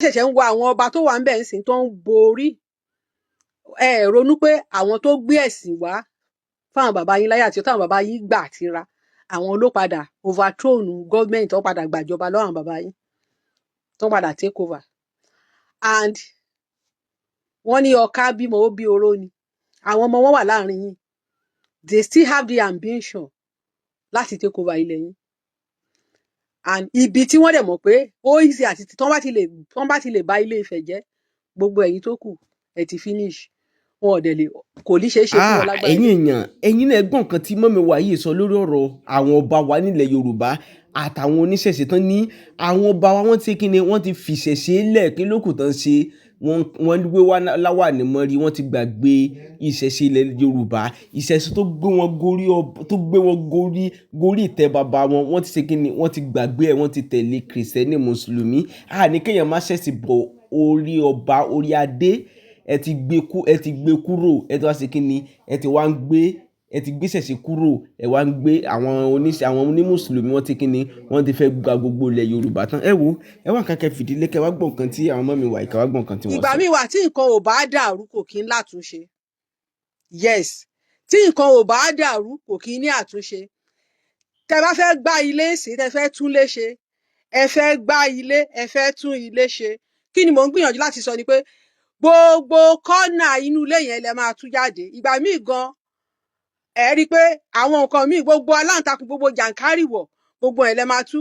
Ṣẹ̀ṣẹ̀ ń wo àwọn ọba tó wà ń bẹ̀ ń sìn tó ń borí, ẹ ronú pé àwọn tó gbé ẹ̀sìn wá fáwọn bàbá yín láyé àtijọ́, táwọn bàbá yín gbà tira, àwọn ló padà overthrow government, tó padà gbàjọba lọ́wọ́ àwọn bàbá yín, tó padà take over. And wọ́n ní ọká bímọ, ó bí oró ni. Àwọn ọmọ wọn wà láàrin yín. They still have the ambition láti take over ilẹ̀ yín. And ibi tí wọ́n dẹ̀ mọ̀ pé ó easy àti tí wọ́n bá ti lè bà Ilé Ifẹ̀ jẹ́, gbogbo ẹ̀yin tó kù, ẹ̀ ti finish. Wọn ò dẹ̀ lè, kò ní ṣeé ṣe fún wọn Ah, lágbára. Ẹ̀yin èèyàn, ẹ̀yin náà gbọ́n nǹkan tí mummy wa yìí sọ lórí ọ̀rọ̀ àwọn ọba wa nílẹ̀ Yorùbá àtàwọn oníṣẹ̀ṣe tán ní àwọn ọba wa. Wọ́n ti kí ni, wọ́n ti fìṣẹ̀ṣe lẹ̀. Kí ló kù tán ṣe? Wọ́n gbé wá láwàní mọ́rí, wọ́n ti gbàgbé ìṣẹ̀ṣe ilẹ̀ Yorùbá, ìṣẹ̀ṣe tó gbé wọn gorí, tó gbé wọn gorí ìtẹ́ bàbá wọn. Wọ́n ti ṣe kí ni, wọ́n ti gbàgbé ẹ̀, wọ́n ti tẹ̀lé Kìrìsìtẹ́nì, Mùsùlùmí. Àní kéèyàn má ṣẹ̀sìn bọ̀, orí ọba, orí adé, ẹ ti gbé kúrò. Ẹ ti wá ṣe kí ni, ẹ ti wá ń gbé, ẹ ti gbé ìṣẹ̀ṣe kúrò, ẹ wá ń gbé àwọn oníṣẹ́, àwọn onímùsùlùmí. Wọ́n ti kí ni, wọ́n ti fẹ́ gba gbogbo ilẹ̀ Yorùbá tán. Ẹ wo, ẹ wá nǹkan kẹ́ fìdílé, kẹ́ wá gbọ́ nǹkan tí àwọn mummy wa yìí, kẹ́ wá gbọ́ nǹkan tí wọ́n Ìgbà sọ. míì wà, tí nǹkan ò bá dàrú, kò kí ń látúnṣe. Yes, tí nǹkan ò bá dàrú, kò kí ń ní àtúnṣe. Tẹ bá fẹ́ gbá ilé sí, tẹ fẹ́ tún lé ṣe, ẹ fẹ́ gbá ilé, ẹ fẹ́ tún ilé ṣe, kí ni mò ń gbìyànjú láti sọ ni pé gbogbo kọ́nà inú ilé yẹn lẹ máa tú jáde. Ìgbà míì gan, ẹ rí i pé àwọn nǹkan míì, gbogbo aláǹtakùn, gbogbo jàǹkárìwọ̀, gbogbo ẹ̀ lẹ máa tú.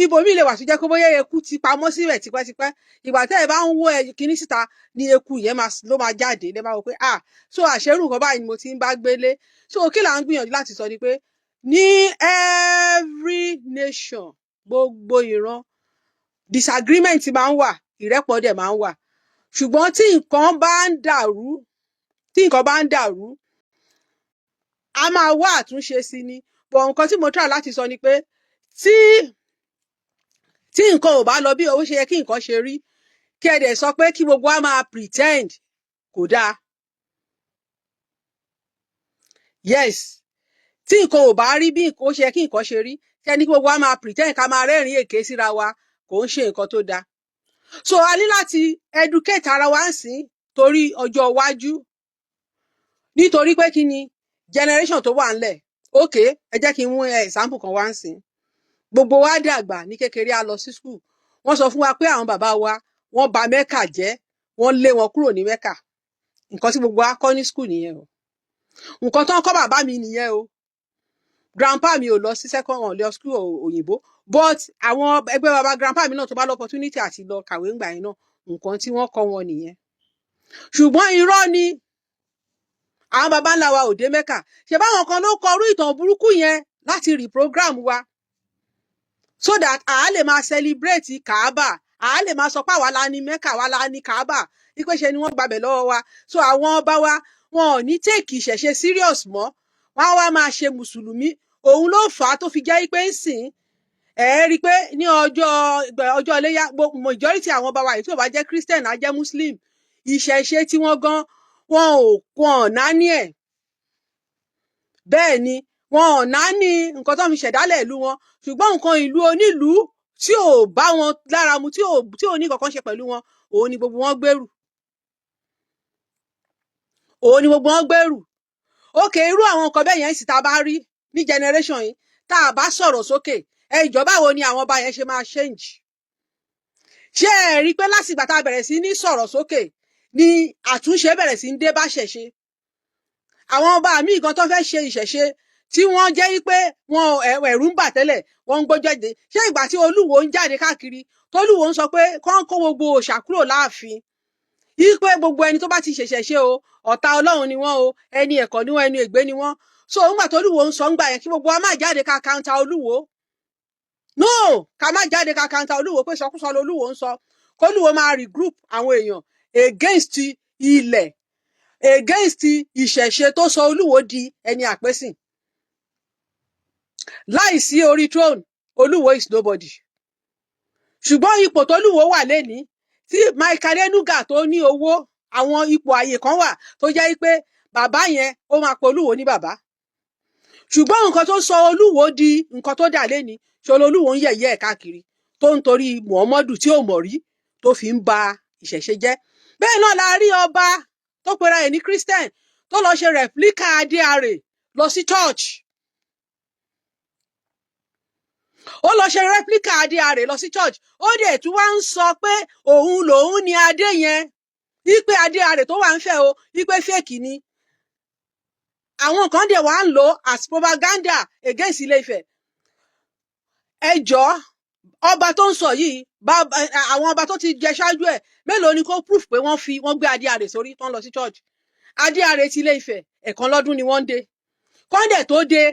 Ibòmíì lè wà tó jẹ́ pé bóyá eku ti pamọ́ síbẹ̀ tipẹ́tipẹ́. Ìgbà tẹ́ ẹ bá ń wó ẹ kíní síta ní eku yẹn ló máa jáde. Lẹ́ máa wò pé, ah, so àṣẹrù nǹkan báyìí ni mo ti ń bá gbélé. So kí là ń gbìyànjú láti sọ ni pé ní every nation, gbogbo ìran, disagreement máa ń wà, ìrẹ́pọ̀ dẹ̀ máa ń wà. Ṣùgbọ́n tí nǹkan bá ń dàrú, tí nǹkan bá ń dàrú, a máa wá àtúnṣe sí ni. But nǹkan tí mo try láti sọ ni pé tí nǹkan ò bá lọ bí ó ṣe yẹ kí nǹkan ṣe rí, kí ẹ dẹ̀ sọ pé kí gbogbo wa máa pretend, kò dáa. Yes, tí nǹkan ò bá rí bí ó ṣe yẹ kí nǹkan ṣe rí, kí ẹni kí gbogbo wa máa pretend, ká máa rẹ́rìn-ín èké síra wa, kò ń ṣe nǹkan tó dáa. So a ní láti educate ara wa ń sìn torí ọjọ́ iwájú, nítorí pé kí ni generation tó wà ńlẹ̀. Ok, ẹ jẹ́ kí n mú example kan wá ń sìn. Gbogbo wa dàgbà ní kékeré, a lọ sí school. Wọ́n sọ fún wa pé àwọn bàbá wa, wọ́n bà Mẹ́kà jẹ́, wọ́n lé wọn kúrò ní Mẹ́kà. Nǹkan tí gbogbo wa kọ́ ní school nìyẹn o. Nǹkan tó ń kọ́ bàbá mi nìyẹn o. Grandpa mi ò lọ sí second, wọn lọ school òyìnbó, but àwọn ẹgbẹ́ bàbá grandpa mi náà tó bá lọ opportunity àti lọ kàwé ńgbà yẹn náà, nǹkan tí wọ́n kọ́ wọn nìyẹn. Ṣùgbọ́n irọ́ ni. Àwọn baba ńlá wa ò dé Mẹ́kà. Ṣe báwọn kan ló kọ irú ìtàn burúkú yẹn láti reprogram wa so that a lè máa celebrate Kaaba, a lè máa sọ pé àwa la ní Mẹ́kà, àwa la ní Kaaba, wípé ṣe ni wọ́n gbabẹ̀ lọ́wọ́ wa. So àwọn ọba wa, wọn ò ní take ìṣẹ̀ṣe serious mọ́, wọ́n á wá máa ṣe mùsùlùmí. Òun ló fà á tó fi jẹ́ pé ń sìn ẹ rí i pé ní ọjọ́ iléyá, majority àwọn ọba wa yìí, tí ò bá jẹ́ Christian, á jẹ́ Muslim. Ìṣẹ̀ṣe tí wọ́n gan, wọn ò náání ẹ̀. Bẹ́ẹ̀ ni, wọn ò náání nǹkan tó fi ṣẹ̀dálẹ̀ ìlú wọn. Ṣùgbọ́n nǹkan ìlú onílùú tí ò bá wọn lára mu, tí ò ní kankan ṣe pẹ̀lú wọn, òun ni gbogbo wọn gbèrú, òun ni gbogbo wọn gbèrú. Ókè, irú àwọn nǹkan bẹ́ẹ̀ yẹn sì tá a bá rí ní generation yìí, tá a bá sọ̀rọ̀ sókè, ẹ ìjọba wo ni àwọn ọba yẹn ṣe máa change? Ṣé ẹ rí i pé lásìgbà tá a bẹ̀rẹ̀ sí ní sọ̀rọ̀ sókè ni àtúnṣe bẹ̀rẹ̀ sí ní dé bá ṣẹ̀ṣe? Àwọn ọba míì gan tó fẹ́ ṣe ìṣẹ̀ṣe, tí wọ́n jẹ́ wípé wọn ẹ̀rù ń bà tẹ́lẹ̀, wọ́n ń gbójú jáde. Ṣé ìgbà tí Olúwo ń jáde káàkiri, tólúwo ń sọ pé kán kó gbogbo òòṣà kúrò láàfin, wípé gbogbo ẹni tó bá ti ṣẹ̀ṣẹ̀ ṣe o, ọ̀tá Ọlọ́run ni wọ́n o, ẹni ẹ̀kọ́ ni wọ́n, ẹni ègbé ni wọ́n. So ńgbà tólúwo ń sọ ńgbà yẹn, kí gbogbo wa má jáde ká counter Olúwo? No, ká má jáde ká counter Olúwo pé sọkúsọ lolúwo ń sọ. Kólúwo máa regroup àwọn èèyàn against ilẹ̀, against ìṣẹ̀ṣe tó sọ Olúwo di ẹni àpésìn. Láìsí orí throne, Olúwo is nobody. Ṣùgbọ́n ipò tólúwo wà lénìí, tí Mike Adenuga tó ní owó, àwọn ipò àyè kan wà tó jẹ́ pé bàbá yẹn, ó máa pe Olúwo ní bàbá. Ṣùgbọ́n nǹkan tó sọ Olúwo di nǹkan tó dà lénìí, ṣọlọ Olúwo ń yẹ̀yẹ́ ẹ̀ káàkiri, tó ń torí Muhammadu tí ò mọ̀ rí. Tó fi ń ba ìṣẹ̀ṣe jẹ́. Bẹ́ẹ̀ náà la rí ọba tó pera ẹ̀ ní Christian tó lọ ṣe replica adé arè lọ sí church. Ó lọ ṣe replica adé arè lọ sí church, ó dẹ̀ tún wá ń sọ pé òun lòun ní adé yẹn, wípé adé arè tó wà ń fẹ́ o, wípé fake ni. Àwọn kan dẹ̀ wá ń lò as propaganda against Ilé Ifẹ̀. Ẹ jọ̀ọ́, ọba tó ń sọ yìí, àwọn ọba tó ti jẹ ṣáájú ẹ̀ mélòó ni kó proof pé wọ́n fi wọ́n gbé adé arè sórí tó ń lọ sí church? Adé arè ti Ilé Ifẹ̀, ẹ̀kan lọ́dún ni wọ́n ń dé. Kọ́ńdẹ̀ tó dé,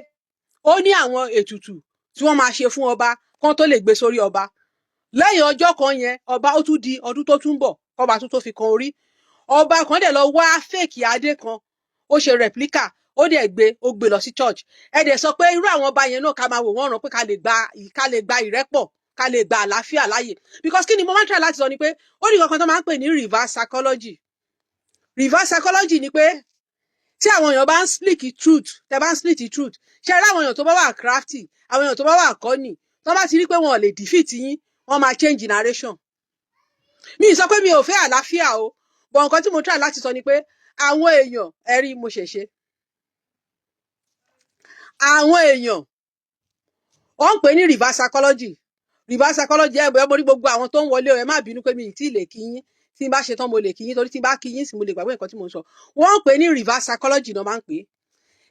ó ní àwọn ètùtù tí wọ́n máa ṣe fún ọba kán tó lè gbé sórí ọba. Lẹ́yìn ọjọ́ kan yẹn, ọba ó tún di ọdún tó tún bọ̀ kọ́ba tún tó fi kan orí. Ọba kan dẹ̀ lọ wá fake adé kan, ó ṣe replica, ó dẹ̀ gbé, ó gbé lọ sí church. Ẹ dẹ̀ sọ pé irú àwọn ọba yẹn náà, ká máa wò wọ́n ràn pé ká lè gba ìrẹ́pọ̀, ká lè gba àlàáfíà láàyè. Because kí ni mo máa ń try láti sọ ni pé ó ní kankan tó máa ń pè ní reverse psychology. Reverse psychology ni pé tí àwọn èèyàn bá ń split truth, tẹ bá ń split truth, ṣe rí àwọn èèyàn tó bá wà crafty, àwọn èèyàn tó bá wà cunning, tó bá ti rí pé wọn ò lè defeat yín, wọ́n máa change narration. Mi ì sọ pé mi ò fẹ́ àlàáfíà o, but nǹkan tí mo try láti sọ ni pé àwọn èèyàn, ẹ rí mo ṣẹ̀ṣẹ̀ àwọn èèyàn, wọ́n ń pè ní reverse psychology. Reverse psychology, ẹ bóyá mo rí gbogbo àwọn tó ń wọlé o, ẹ má bínú pé mi ì tí ì lè kí yín. Tí n bá ṣe tán, mo lè kí yín, torí tí n bá kí yín sì, mo lè gbàgbé nǹkan tí mo ń sọ. Wọ́n ń pè ní reverse psychology náà máa ń pè é.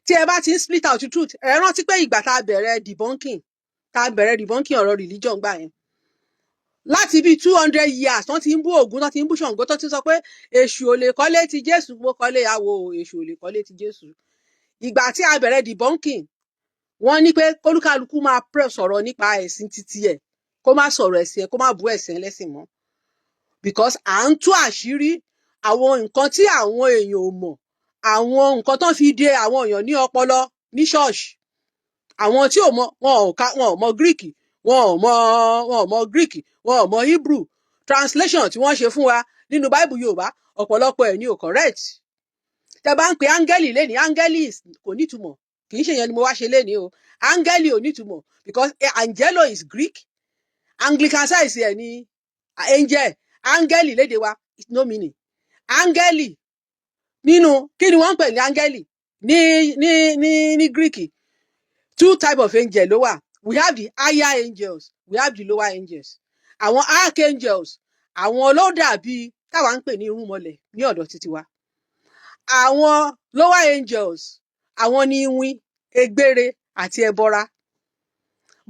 Tí ẹ bá ti ń split out the truth, ẹ rántí pé ìgbà tá a bẹ̀rẹ̀ debunking, tá a bẹ̀rẹ̀ debunking ọ̀rọ̀ religion gbà yẹn, láti bíi 200 years tán ti ń bú Ògún, tán ti ń bú Ṣàngó, tán ti sọ pé èṣù ò lè kọ́lé ti Jésù, mo kọ́lé àwo, èṣù ò lè kọ́lé ti Jésù. Ìgbà tí a bẹ̀rẹ̀ debunking, wọ́n ní pé kólúkálukú máa pray sọ̀rọ̀ nípa ẹ̀sìn títí ẹ̀, kó má sọ̀rọ̀ ẹ̀sìn ẹ̀, kó má bú ẹ̀sìn ẹlẹ́sìn mọ́, because à ń tú àṣírí àwọn nǹkan tí àwọn èèyàn ò mọ̀, àwọn nǹkan tó fi de àwọn èèyàn ní ọpọlọ ní ṣọ́ọ̀ṣì. Àwọn tí ò mọ, wọn ò ka, wọn ò mọ Greek, wọn ò mọ Greek, wọn ò mọ Hebrew translation tí wọ́n ṣe fún wa nínú Bible Yorùbá. Ọ̀pọ̀lọpọ̀ ẹ̀ ní ò correct. Tẹ bá ń pe áńgẹ́lì lẹ́ni, áńgẹ́lì kò nítumọ̀. Kì í ṣe yẹn ni mo wá ṣe lénìí o. Áńgẹ́lì ò nítumọ̀ because angelo is Greek, Anglican size ẹ̀ ní angel. Áńgẹ́lì lédè wa, it's no meaning. Áńgẹ́lì nínú kí ni wọ́n ń pè ní áńgẹ́lì ní Greek? Two type of angel ló wà. We have the higher angels, we have the lower angels. Àwọn archangels, àwọn ló dàbí táwa ń pè ní irúnmọlẹ̀ ní ọ̀dọ̀ títí wa. Àwọn lower angels, àwọn ní iwin, egbére àti ẹbọra.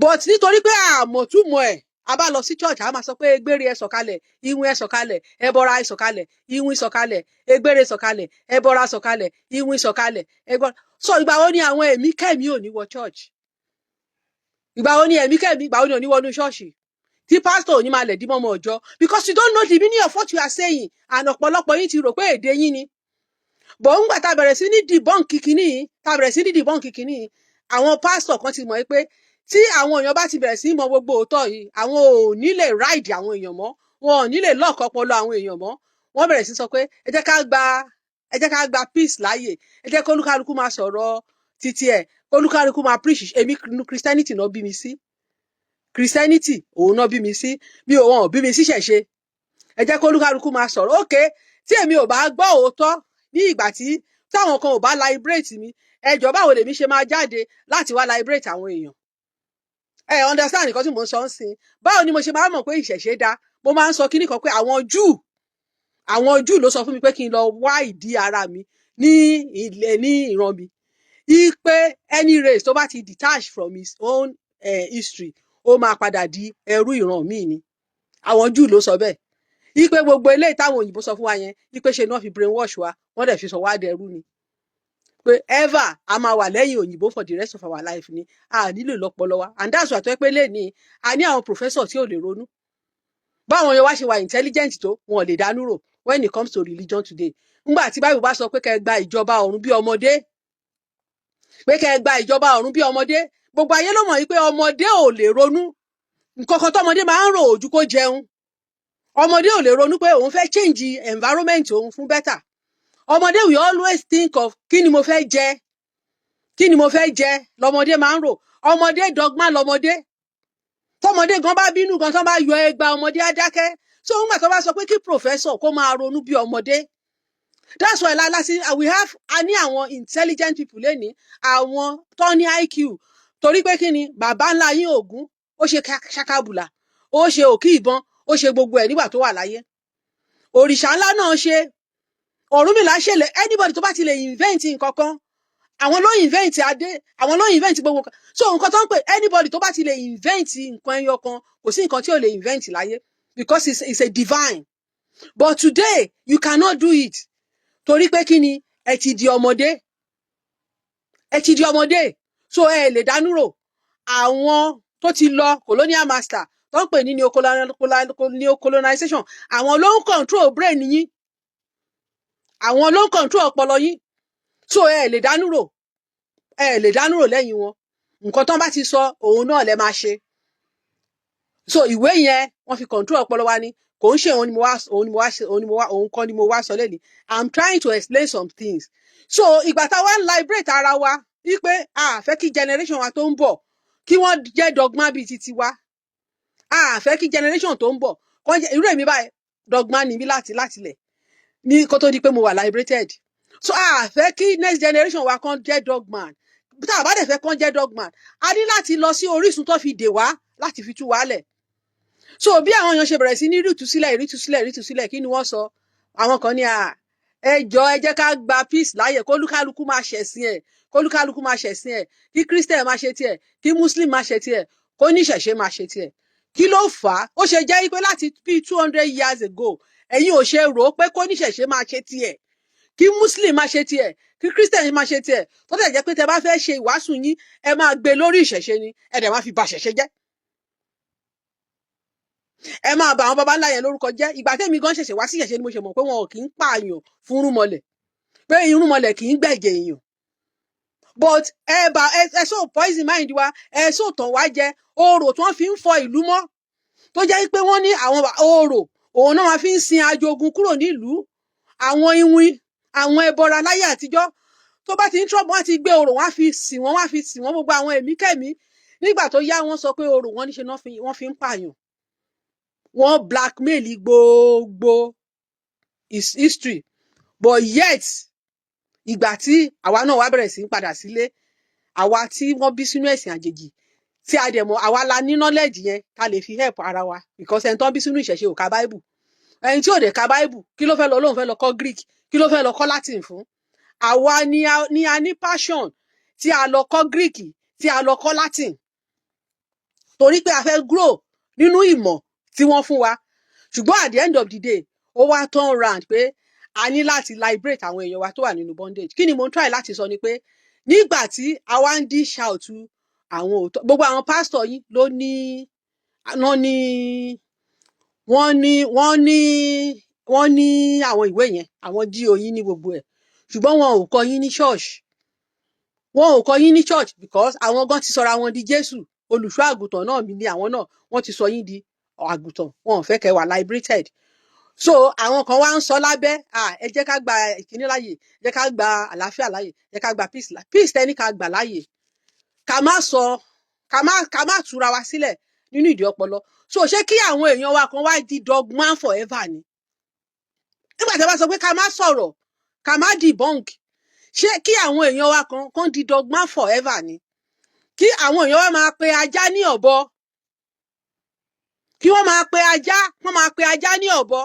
But nítorí pé àmọ̀túmọ̀ ẹ̀, a bá lọ sí church, a máa sọ pé egbére ẹ sọ̀kalẹ̀, iwin ẹ sọ̀kalẹ̀, ẹbọra ẹ sọ̀kalẹ̀, iwin sọ̀kalẹ̀, egbére sọ̀kalẹ̀, ẹbọra sọ̀kalẹ̀, iwin sọ̀kalẹ̀, ẹbọra. So ìgbà wo ni àwọn ẹ̀mí kẹ́mí ò ní wọ church? Ìgbà wo ni ẹ̀mí kẹ́mí, ìgbà wo ni ò ní wọnú ṣọ́ọ̀ṣì, tí pásítọ̀ ò ní máa lẹ̀ dí mọ́mọ́ ọjọ́? Because you don't know the meaning of what you are saying, and ọ̀pọ̀lọpọ̀ yín ti rò pé èdè yín ni bọ̀. Ńgbà tá a bẹ̀rẹ̀ sí ní debunk kínní, tá a bẹ̀rẹ̀ sí ní debunk kínní, àwọn pásítọ̀ kan ti mọ̀ pé tí àwọn èèyàn bá ti bẹ̀rẹ̀ sí mọ gbogbo òótọ́ yìí, àwọn ò ní lè ride àwọn èèyàn mọ́, wọn ò ní lè lock ọpọlọ àwọn èèyàn mọ́. Wọ́n bẹ̀rẹ̀ sí sọ pé ẹ jẹ́ ká gba peace láàyè, ẹ jẹ́ kólúkálukú máa sọ̀rọ̀ títí ẹ̀, kólúkálukú máa preach. Èmi, inú Christianity náà bí mi sí. Christianity òun náà bí mi sí, bí wọn ò bí mi sí ṣẹ̀ṣe. Ẹ jẹ́ kólúkálukú máa sọ̀rọ̀. OK, tí èmi ò bá gbọ́ òótọ́ ní ìgbà tí táwọn kan ò bá liberate mi, ẹ jọ̀ọ́, báwo lèmi ṣe máa jáde láti wá liberate àwọn èèyàn? Ẹ understand nǹkan tí mò ń sọ ń sìn? Báwo ni mo ṣe máa mọ̀ pé ìṣẹ̀ṣe dá? Mo máa ń sọ kíní kan pé àwọn Júù ló sọ fún mi pé kí n lọ wá ìdí ara mi ní ilẹ̀, ní ìran mi, ipe any race tó bá ti detach from his own history, ó máa padà di ẹrú ìran míì ni. Àwọn Júù ló sọ bẹ́ẹ̀, ipe gbogbo eléyìí táwọn òyìnbó sọ fún wa yẹn, ipe ṣe ni wọ́n fi brainwash wa, wọ́n dẹ̀ fi sọ wá dẹrú ni, pé ever a máa wà lẹ́yìn òyìnbó for the rest of our life ni, a nílò lọ́pọlọ wa. And that's why tó yẹ pé lẹ́ni a ní àwọn professor tí ò lè ronú. Báwọn yẹn wá ṣe wà intelligent tó, wọn ò lè dánú rò when it comes to religion today. Ńgbà tí Bible bá sọ pé kẹ́ ẹ gba ìjọba ọ̀run bí ọmọdé, pé kẹ́ ẹ gba ìjọba ọ̀run bí ọmọdé, gbogbo ayé ló mọ̀ wípé ọmọdé ò lè ronú. Nǹkan kan tọmọdé máa ń rò ojú kó jẹun. Ọmọdé ò lè ronú pé òun fẹ́ change environment òun fún better. Ọmọdé will always think of kí ni mo fẹ́ jẹ, kí ni mo fẹ́ jẹ lọmọdé máa ń rò. Ọmọdé, dogma lọmọdé. Tọmọdé gan bá bínú gan, tán bá yọ ẹgba, ọmọdé á dákẹ́. So nígbà tó bá sọ pé kí professor kó máa ronú bí ọmọdé, that's why lálásí we have, a ní àwọn intelligent people lẹ́ni, àwọn tó ní IQ. Torí pé kí ni? Bàbá ńlá yín Ògún, ó ṣe ṣakabùlà, ó ṣe òkì ìbọn, ó ṣe gbogbo ẹ̀ nígbà tó wà láyé. Òrìṣà ńlá náà ṣe, Ọ̀rúnmìlà ṣẹlẹ̀. Anybody tó bá ti lè invent nǹkan kan, àwọn ló invent adé, àwọn ló invent gbogbo nǹkan. So nǹkan tó ń pè, anybody tó bá ti lè invent nǹkan ẹyọ kan, kò sí nǹkan tí ò lè invent láyé, because it's a divine. But today you cannot do it. Torí pé kí ni? Ẹ ti di ọmọdé, ẹ ti di ọmọdé. So ẹ lè dánú rò. Àwọn tó ti lọ, colonial master tó ń pè ní neocolonization, àwọn ló ń control brain yín, àwọn ló ń control ọpọlọ yín. So ẹ lè dánú rò, ẹ lè dánú rò lẹ́yìn wọn. Nǹkan tán bá ti sọ, òun náà lẹ máa ṣe. So ìwé yẹn, wọ́n fi control ọpọlọ wa ni. Kò ń ṣe òun ni mo wá, òun ni mo wá ṣe, òun ni mo wá, òun kọ́ ni mo wá sọ lẹ́nìí. I'm trying to explain some things. So ìgbà tá a wá ń liberate ara wa, wípé a fẹ́ kí generation wa tó ń bọ̀ kí wọ́n jẹ́ dogma bíi ti tiwa, a fẹ́ kí generation tó ń bọ̀ kọ́ jẹ́ irú èmi báyìí. Dogma ni mí láti lẹ̀ ní kó tó di pé mo wà liberated. So a fẹ́ kí next generation wa kan jẹ́ dogman. Tá a bá dẹ̀ fẹ́ kán jẹ́ dogman, a ní láti lọ sí orísun tó fi dè wá láti fi tú wálẹ̀. So bí àwọn èèyàn ṣe bẹ̀rẹ̀ sí ní rí ìtúsílẹ̀, rí ìtúsílẹ̀, rí ìtúsílẹ̀, kí ni wọ́n sọ? Àwọn kan ní à, ẹ jọ, ẹ jẹ́ ká gba peace láàyè, kólúkálukú máa ṣẹ̀sìn ẹ̀, kólúkálukú máa ṣẹ̀sìn ẹ̀, kí Christian máa ṣe tiẹ̀, kí Muslim máa ṣe tiẹ̀, kó níṣẹ̀ṣe máa ṣe tiẹ̀. Kí ló fà á? Ó ṣe jẹ́ pé láti bíi 200 years ago, ẹ̀yin ò ṣe rò ó pé kó níṣẹ̀ṣe máa ṣe tiẹ̀, kí Muslim máa ṣe tiẹ̀, kí Christian máa ṣe tiẹ̀, tó dẹ̀ jẹ́ pé tẹ bá fẹ́ ṣe ìwàásù yín, ẹ máa gbé lórí ìṣẹ̀ṣe ni, ẹ dẹ̀ máa fi bà ṣẹ̀ṣe jẹ́, ẹ máa bà àwọn baba ńlá yẹn lórúkọ jẹ́? Ìgbà tẹ́mi gan ṣẹ̀ṣẹ̀ wá sí ìṣẹ̀ṣe ni mo ṣe mọ̀ pé wọn ò kì í pààyàn fún irúnmọlẹ̀, pé irúnmọlẹ̀ kì í gbẹ̀jẹ̀ èèyàn. But ẹ bá ẹ so poison mind wa, ẹ so tàn wá jẹ. Orò tí wọ́n fi ń fọ ìlú mọ́, tó jẹ́ pé wọ́n ní àwọn orò òun náà wọ́n fi ń sin ajogun kúrò nílùú, àwọn iwin, àwọn ẹbọra láyé àtijọ́, tó bá ti ń trọ́bù, wọ́n ti gbé orò, wọ́n á fi sìn wọ́n, wọ́n á fi sìn wọ́n gbogbo àwọn ẹ̀mí kẹ́mí. Nígbà tó yá, wọ́n sọ pé orò wọn níṣe náà wọ́n fi ń pààyàn. Wọ́n blackmail gbogbo his history. But yet, ìgbà tí àwa náà wá bẹ̀rẹ̀ sí ń padà sílé, àwa tí wọ́n bí sínú ẹ̀sìn àjèjì, tí a dẹ̀ mọ̀, àwa la ní knowledge yẹn ká lè fi help ara wa, because ẹni tó ń bí sínú ìṣẹ̀ṣe ò ka Bible. Ẹni tí ò dẹ̀ ka Bible, kí ló fẹ́ lọ lóun fẹ́ lọ kọ́ Greek? Kí ló fẹ́ lọ kọ́ Latin fún? Àwa ni a ní passion tí a lọ kọ́ Greek, tí a lọ kọ́ Latin, torí pé a fẹ́ grow nínú ìmọ̀ tí wọ́n fún wa. Ṣùgbọ́n at the end of the day, ó wá turn round pé a ní láti liberate àwọn èèyàn wa tó wà nínú bondage. Kí ni mo ń try láti sọ ni pé nígbà tí àwa ń dish out àwọn òótọ́, gbogbo àwọn pásítọ̀ yín ló ní wọ́n ní wọ́n ní wọ́n ní wọ́n ní àwọn ìwé yẹn, àwọn G.O yín ní gbogbo ẹ̀, ṣùgbọ́n wọn ò kọ́ yín ní church. Wọn ò kọ́ yín ní church because àwọn gan ti sọra wọn di Jésù. Olùṣọ́ àgùntàn náà mi ní àwọn náà, wọ́n ti sọ yín di àgùntàn, wọn ò fẹ́ kẹ́ wà liberated. So àwọn kan wá ń sọ lábẹ́, ah, ẹ jẹ́ ká gba ìkíní láàyè, ẹ jẹ́ ká gba àlàáfíà láàyè, ẹ jẹ́ ká gba peace. Peace tẹ́ni ká gbà láàyè, ká má sọ, ká má túra wa sílẹ̀ nínú ìdí ọpọlọ. So ṣé kí àwọn èèyàn wa kan wá di dogma forever ni? Nígbà tí a bá sọ pé ká má sọ̀rọ̀, ká má debunk, ṣé kí àwọn èèyàn wa kan kan di dogma forever ni? Kí àwọn èèyàn wa máa pe ajá ní ọ̀bọ, kí wọ́n máa pe ajá, wọ́n máa pe ajá ní ọ̀bọ.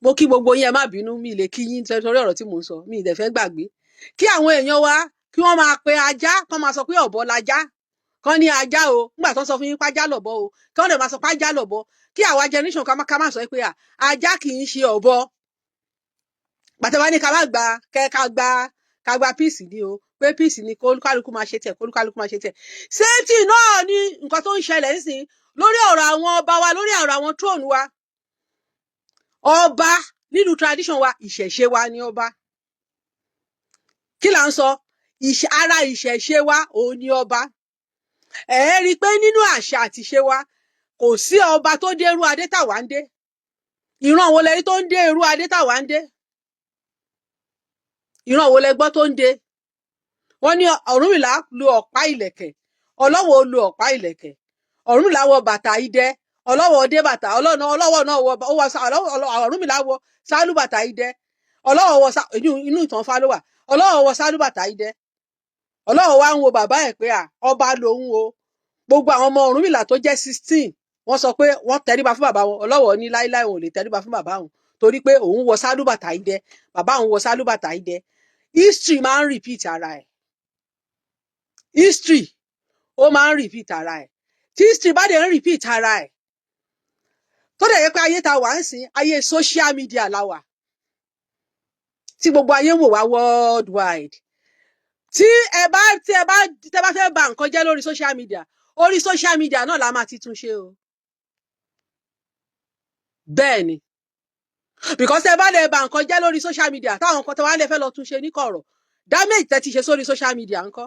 Mo kí gbogbo yín, ẹ má bínú, mi lè kí yín torí ọ̀rọ̀ tí mò ń sọ, mi ì dẹ̀ fẹ́ gbàgbé. Kí àwọn èèyàn wa kí wọ́n máa pe ajá, kán máa sọ pé ọ̀bọ lajá, kán ní ajá o. Nígbà tó ń sọ fún yín pájá lọ̀bọ o, kí wọ́n dẹ̀ máa sọ pájá lọ̀bọ, kí àwa generation ká má sọ pé à, ajá kì í ṣe ọ̀bọ. Pàtẹ́wá ní ká má gba kẹ́, ká gba peace ni o, pé peace ni, kólúkálukú máa ṣe tiẹ̀, kólúkálukú máa ṣe tiẹ̀. Safety náà ni nǹkan tó ń ṣẹlẹ̀ nísìnyí lórí ọ̀rọ̀ àwọn ọba wa, lórí ọ̀rọ̀ àwọn throne wa. Ọba nínú tradition wa, ìṣẹ̀ṣe wa ni ọba. Kí là ń sọ? Ara ìṣẹ̀ṣe wa òun ni ọba. Ẹ rí i pé nínú àṣà àti ìṣe wa, kò sí ọba tó dé irú adé táwa ń dé. Ìran wo lẹ rí tó ń dé irú adé táwa ń dé? Ìran wo lẹ gbọ́ tó ń dé? Wọ́n ní Ọ̀rúnmìlà lu ọ̀pá ìlẹ̀kẹ̀, Ọlọ́wọ̀ lu ọ̀pá ìlẹ̀kẹ̀, Ọ̀rúnmìlà wọ bàtà idẹ, Ọlọ́wọ̀ dé bàtà ọlọ́wọ̀ náà wọ, ó wọ Ọ̀rúnmìlà wọ sálúbàtà idẹ. Ọlọ́wọ̀ wọ inú ìtàn Ifá ló wà. Ọlọ́wọ̀ wọ sálúbàtà idẹ. Ọlọ́wọ̀ wá ń wo bàbá ẹ̀ pé à ọba lòun o. Gbogbo àwọn ọmọ Ọ̀rúnmìlà tó jẹ́ 16, wọ́n sọ pé wọ́n tẹríba fún bàbá wọn. Ọlọ́wọ̀ ní láíláí, òun ò lè tẹríba fún bàbá òun, torí pé òun wọ sálúbàtà idẹ, bàbá òun wọ sálúbàtà idẹ. History máa ń repeat ara ẹ̀. History, ó máa ń repeat ara ẹ̀. Tí history bá dẹ̀ ń repeat ara ẹ̀, tó dẹ̀ yẹ pé ayé ta wà ń sìn, ayé social media la wà, tí gbogbo ayé ń wò wá worldwide, tí ẹ bá fẹ́ bà nǹkan jẹ́ lórí social media, orí social media náà la máa ti tún ṣe o. Bẹ́ẹ̀ ni, because ẹ bá lè bà nǹkan jẹ́ lórí social media, táwọn nǹkan tó wá lè fẹ́ lọ tún ṣe ní kọ̀rọ̀, damage tẹ́ ti ṣe sórí social media ńkọ́?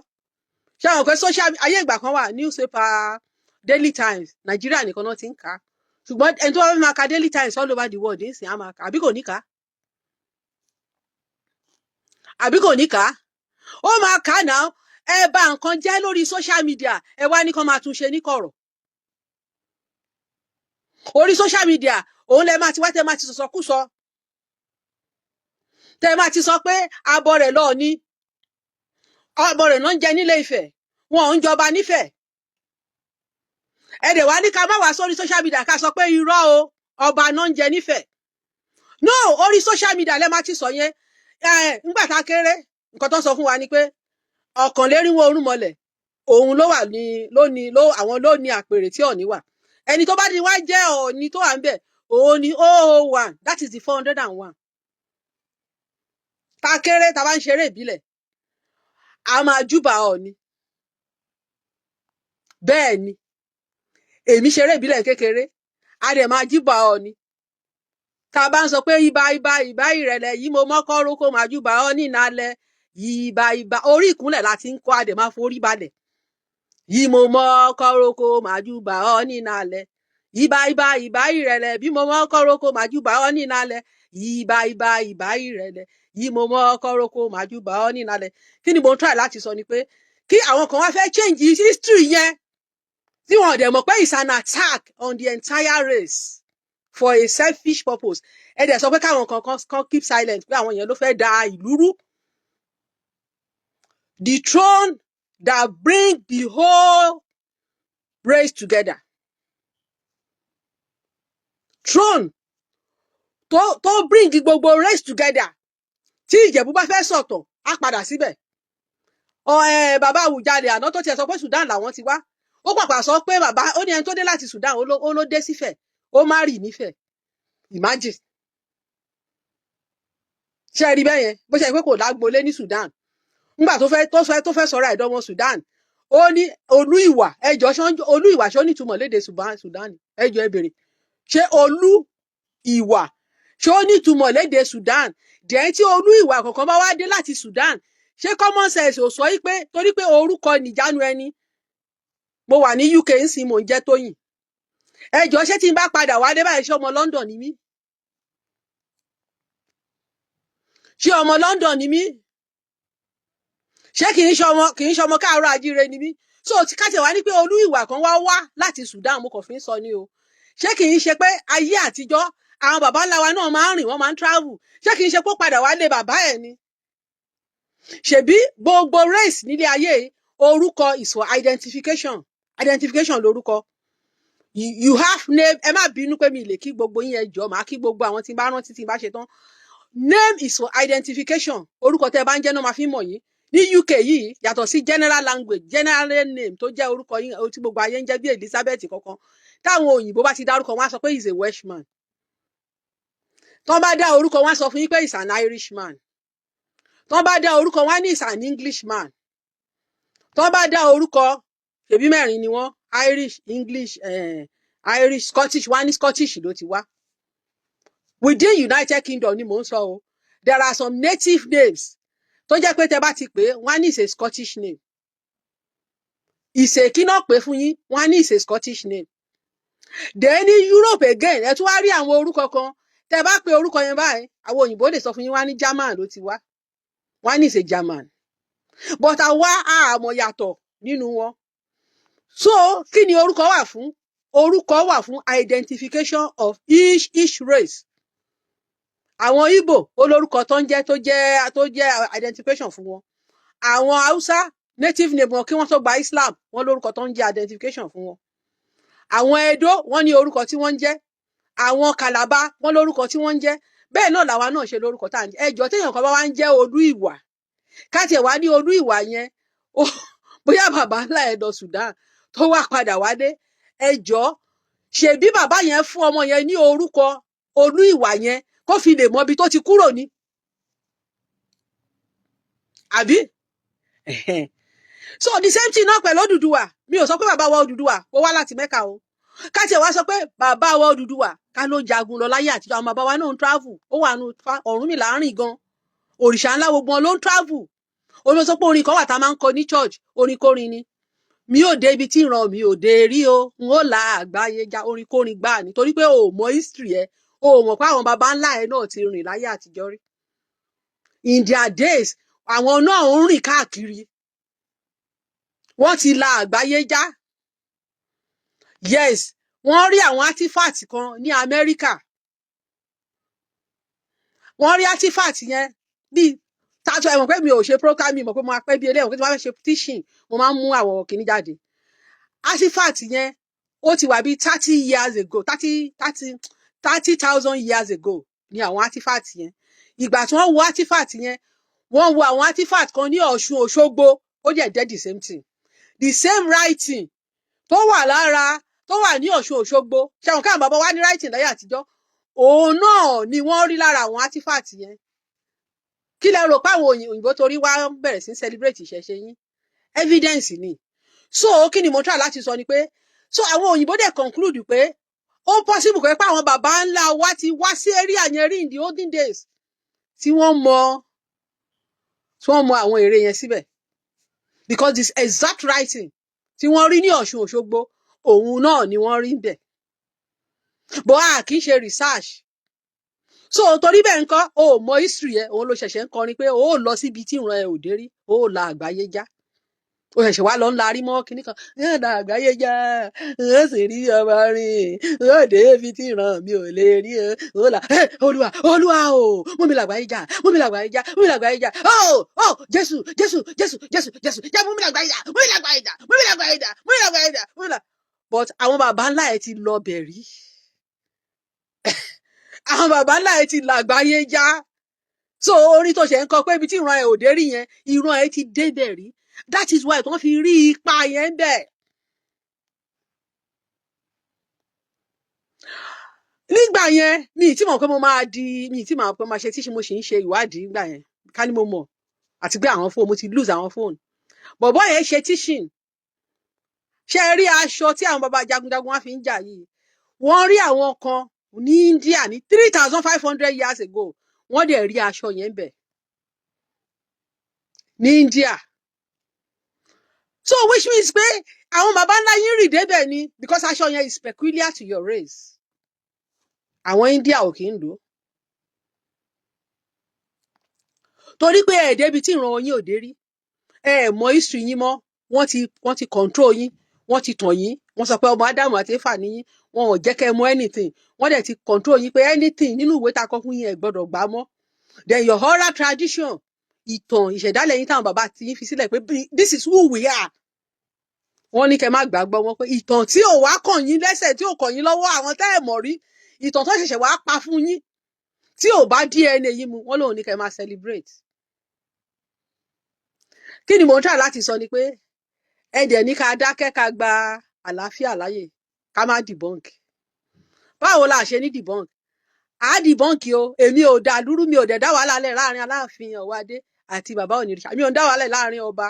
Ṣé àwọn pé social ayé ìgbà kan wà, newspaper Daily Times, Nàìjíríà nìkan náà ti ń kà á, ṣùgbọ́n ẹni tó bá fẹ́ máa ka Daily Times all over the world nísìnyí, á máa kà, àbí kò ní kà á? Àbí kò ní kà á? Ó máa kà á náà. Ẹ bà nǹkan jẹ́ lórí social media, ẹ wá ní kán máa tún ṣe ní kọ̀rọ̀. Orí social media òun lẹ máa ti wá, tẹ máa ti sọ̀sọ̀kúsọ, tẹ máa ti sọ pé abọ́ rẹ̀ lọ́ọ̀ ní abọ́ rẹ̀ náà ń jẹ nílé Ifẹ̀, wọn ò ń jọba nífẹ̀ẹ́. Ẹ dẹ̀ wá ní ká má wá sórí social media ká sọ pé irọ́ o, ọba náà ń jẹ nífẹ̀ẹ́. No, orí social media lẹ máa ti sọ yẹn. Ẹ ńgbà tá a kéré, nǹkan tó ń sọ fún wa ni pé ọ̀kànlénírínwó irúnmọlẹ̀ òun ló wà ní ló ní ló àwọn ló ní àpèrè tí Ọ̀ọ̀ni wà. Ẹni tó bá ti wá jẹ́ Ọ̀ọ̀ni tó wà ń bẹ̀, òun ni 001, that is the 401. Tá a kéré, tá a bá ń ṣeré ìbílẹ̀, a máa júbà Ọ̀ọ̀ni. Bẹ́ẹ̀ ni, èmi ṣeré ìbílẹ̀ kékeré, a dẹ̀ máa júbà Ọ̀ọ̀ni. Tá a bá ń sọ pé ibà ibà ìbà ìrẹ̀lẹ̀ yìí, mo mọ́kọ́ rókó, máa júbà Ọ̀ọ̀ni nálẹ̀. Ìbà ìbà, orí ìkúnlẹ̀ la ti ń kọ́, a dẹ̀ máa forí balẹ̀. Yìí mo mọ́kọ́ rókó, máa júbà Ọ̀ọ̀ni nálẹ̀. Ìbà ìbà ìbà ìrẹ̀lẹ̀ bí mo mọ́kọ́ rókó, máa júbà Ọ̀ọ̀ni nálẹ̀. Ìbà ìbà ìbà ìrẹ̀lẹ̀ yìí, mo mọ́kọ́ rókó, máa júbà Ọ̀ọ̀ni nálẹ̀. Kí ni mo ń try láti sọ ni pé kí àwọn kan wá fẹ́ change history yẹn, tí wọn dẹ̀ mọ̀ pé it's an attack on the entire race for a selfish purpose. Ẹ dẹ̀ sọ pé káwọn kan keep silent, pé àwọn yẹn ló fẹ́ da ìlú rú. The throne that bring the whole race together, throne tó bring gbogbo race together, tí Ìjẹ̀bú bá fẹ́ sọ̀tọ̀, á padà síbẹ̀. Ọ ẹ bàbá Àwùjalè àná tó tiẹ̀ sọ pé Sudan làwọn ti wá, ó pàpà sọ pé bàbá ó ní ẹni tó dé láti Sudan, ó ló dé sífẹ̀, ó má rì nífẹ̀ẹ́. Imagine! Ṣé ẹ rí bẹ́ẹ̀ yẹn? Bó ṣe pé kò lágbolé ní Sudan, nígbà tó fẹ́ sọ̀rọ̀ àìdọ́mọ Sudan, ó ní olú ìwà. Ẹjọ́, ṣé olú ìwà, ṣé ó nítumọ̀ lédè Sudan? Ẹjọ́, ẹ bèrè, ṣé olú ìwà, ṣé ó nítumọ̀ lédè Sudan? Dẹ̀ tí olú ìwà kọ̀ọ̀kan bá wá dé láti Sudan, ṣé common sense ò sọ yí pé torí pé orúkọ nìjánu ẹni? Mo wà ní UK ń sìn, mò ń jẹ́ Tóyìn. Ẹjọ́, ṣé tí n bá padà wálé báyìí, ṣé ọmọ London ni mí? Ṣé ọmọ London ni mí? Ṣé kì í ṣe ọmọ káàárọ̀ àjíire ni mí? So tí ká tiẹ̀ wá ní pé olú ìwà kan wá wá láti Sudan, mo kàn fi ń sọ ni o, ṣé kì í ṣe pé ayé àtijọ́, àwọn baba ńlá wa náà máa ń rìn, wọ́n máa ń travel, ṣé kì í ṣe pé ó padà wá lé bàbá ẹ̀ ni? Ṣebí gbogbo race nílé ayé, orúkọ is for identification. Identification lórúkọ. You have name. Ẹ má bínú pé mi lè kí gbogbo yín, ẹ jọ̀ọ́, màá kí gbogbo àwọn tí n bá rántí tí n bá ṣe tán. Name is for identification. Orúkọ tẹ́ ẹ bá ń jẹ́ náà máa fi mọ̀ yín. Ní UK yìí, yàtọ̀ sí general language, general name tó jẹ́ orúkọ yín tí gbogbo ayé ń jẹ́, bí Elizabeth kankan, táwọn òyìnbó bá ti dárúkọ, wọn á sọ pé he is a Welshman. Tó bá dá orúkọ, wọn á sọ fún yín pé he is an Irishman. Tó bá dá orúkọ, wọn á ní is an Englishman. Tó bá dá orúkọ, ṣèbí mẹ́rin ni wọ́n: Irish, English, Irish, Scottish, wọ́n á ní Scottish ló ti wá. Within United Kingdom ni mò ń sọ o. There are some native names tó jẹ́ pé tẹ́ bá ti pè é, wọ́n á ní is a Scottish name. Ìṣe kí náà pè fún yín, wọ́n á ní is a Scottish name. Then ní Europe again, ẹ tún wá rí àwọn orúkọ kan, tẹ́ bá pe orúkọ yẹn báyìí, àwọn òyìnbó lè sọ fún yín, wọ́n á ní German ló ti wá, wọ́n á ní is a German, but àwa àmọ̀ yàtọ̀ nínú wọn. So kí ni orúkọ wà fún? Orúkọ wà fún identification of each race. Àwọn Ìgbò, ó lórúkọ tó ń jẹ́, tó jẹ́ identification fún wọn. Àwọn Haúsá, native name wọn kí wọ́n tó gba Islam, wọ́n lórúkọ tó ń jẹ́ identification fún wọn. Àwọn Edo, wọ́n ní orúkọ tí wọ́n ń jẹ́. Àwọn Kàlàbá, wọ́n lórúkọ tí wọ́n ń jẹ́. Bẹ́ẹ̀ náà làwa náà ṣe lórúkọ tá à ń jẹ́. Ẹjọ́, téèyàn kan bá wá ń jẹ́ Olú Ìwà, ká tiẹ̀ wá ní Olú Ìwà yẹn, bóyá bàbá ńlá ẹ̀ lọ Sudan tó wá padà wádé, ẹjọ́, ṣèbí bàbá yẹn fún ọmọ yẹn ní orúkọ Olú Ìwà yẹn kó fi lè mọ ibi tó ti kúrò ní, àbí? So the same thing náà pẹ̀lú Odùduwà. Mi ò sọ pé bàbá wa Odùduwà ó wá láti Mẹ́kà o. Ká tiẹ̀ wá sọ pé bàbá wa Odùduwà ká ló jagun lọ láyé àtijọ́, àwọn bàbá wa náà ń travel. Ó wà nù Ọ̀rúnmìlà ń rìn gan, òrìṣà ńlá, gbogbo wọn ló ń travel. Ó ló sọ pé orin kan wà tá a máa ń kọ ní church, orin kórin ni. "Mi ò dé ibi tí ìran mi ò dé rí o, n ó la àgbáyé já." Orin kórin gbáà ni, torí pé o ò mọ history ẹ, o ò mọ̀ pé àwọn baba ńlá ẹ náà ti rìn láyé àtijọ́ rí. In their days, àwọn náà ń rìn káàkiri, wọ́n ti la àgbáyé já. Yes, wọ́n rí àwọn artifact kan ní Amẹ́ríkà. Wọ́n rí artifact yẹn bíi tàtú. Ẹ mọ̀ pé mi ò ṣe program, mi mọ̀ pé mo máa pẹ́ bí eléyìí, pé tí mo bá fẹ́ ṣe teaching, mo máa ń mú àwọn kìíní jáde. Artifact yẹn, ó ti wà bíi 30 years ago, 30,000 years ago ni àwọn artifact yẹn. Ìgbà tí wọ́n wo artifact yẹn, wọ́n wo àwọn artifact kan ní Ọ̀ṣun Òṣogbo, ó dẹ̀ jẹ́ the same thing, the same writing tó wà lára, tó wà ní Ọ̀ṣun Òṣogbo. Ṣẹ̀wọ̀n káwọn bàbá wa ní writing láyé àtijọ́? Òun náà ni wọ́n rí lára àwọn artifact yẹn. Kí lẹ rò pé àwọn òyìnbó torí wá bẹ̀rẹ̀ sí celebrate ìṣẹ̀ṣe yín? Evidence ni. So kí ni mo try láti sọ ni pé, so àwọn òyìnbó dẹ̀ conclude pé ó possible pé àwọn bàbá ńlá wa ti wá sí area yẹn rí in the olden days, tí wọ́n mọ àwọn ère yẹn síbẹ̀, because this exact writing tí wọ́n rí ní Ọ̀ṣun Òṣogbo, òun náà ni wọ́n rí bẹ̀. But a kì í ṣe research. So torí bẹ́ẹ̀ ńkọ́, o ò mọ history ẹ, òun ló ṣẹ̀ṣẹ̀ ń kọrin pé o ò lọ síbi tí ìran ẹ ò dé rí, o ò la àgbáyé já. O ṣẹ̀ṣẹ̀ wá lọ ń larí mọ́ kinní kan, ń la àgbáyé já, ń sì rí ọmọ rìn, ń ó dé ibi tí ìran mi ò lè rí o, ó là. Olúwa, Olúwa o, mú mi làgbáyé já, mú mi làgbáyé já, mú mi làgbáyé já. Oh oh, Jésù, Jésù, Jésù, Jésù, Jésù, já, mú mi làgbáyé já, mú mi làgbáyé já, mú mi làgbáyé já, mú mi làgbáyé já, mú mi là. But àwọn baba ńlá ẹ ti lọ bẹ̀ rí, àwọn baba ńlá ẹ ti làgbáyé já. So orin tó ṣe ń kọ pé ibi tí ìran ẹ ò dé rí yẹn, ìran ẹ ti débẹ̀ rí. That is why wọ́n fi rí ipa yẹn bẹ́ẹ̀. Nígbà yẹn, mi ì tí mọ̀ pé mo máa di, mi ì tí mọ̀ pé mo máa ṣe tíṣe, mo sì ń ṣe ìwádìí nígbà yẹn. Ká ní mo mọ̀ àti pé àwọn fóònù, mo ti lose àwọn fóònù. Bọ̀bọ́ yẹn ṣe teaching. Ṣe rí aṣọ tí àwọn baba jagunjagun wá fi ń jà yìí, wọ́n rí àwọn kan ní India ní 3500 years ago. Wọ́n dẹ̀ rí aṣọ yẹn bẹ̀ ní India. So which means pé àwọn baba ńlá yín rì débẹ̀ ni, because aṣọ yẹn is peculiar to your race. Àwọn India ò kì í lò ó, torí pé ẹ̀ débi tí ìran yín ò dé rí. Ẹ mọ history yín mọ́. Wọ́n ti control yín, wọ́n ti tàn yín. Wọ́n sọ pé ọmọ Ádámù àti Éfà ní yín. Wọn ò jẹ́ kẹ́ ẹ mọ̀ anything. Wọ́n dẹ̀ ti control yín pé anything nínú ìwé tá a kọ fún yín, ẹ gbọ́dọ̀ gbà mọ́. Then your oral tradition, ìtàn ìṣẹ̀dálẹ̀ yín táwọn bàbá ti yín fi sílẹ̀ pé this is who we are, wọ́n ní kẹ́ má gbàgbọ́ wọn, pé ìtàn tí ò wá kàn yín lẹ́sẹ̀, tí ò kàn yín lọ́wọ́, àwọn tẹ́ ẹ̀ mọ̀ rí, ìtàn tó ṣẹ̀ṣẹ̀ wá pa fún yín tí ò bá DNA yín mu, wọ́n lòun ní kẹ́ máa celebrate. Kí ni mò ń try láti sọ ni pé ẹ dẹ̀ ní ká dákẹ́, ká gba àlàáfíà láàyè, ká má debunk. Báwo la ṣe ní debunk? À á debunk o. Èmi ò dá dúró, mi ò dẹ̀ dá wàhálà lẹ̀ láàrin Aláàfin Ọ̀wọ́adé àti bàbá Onírìṣà. Mi ò ń dá wàhálà láàrin ọba.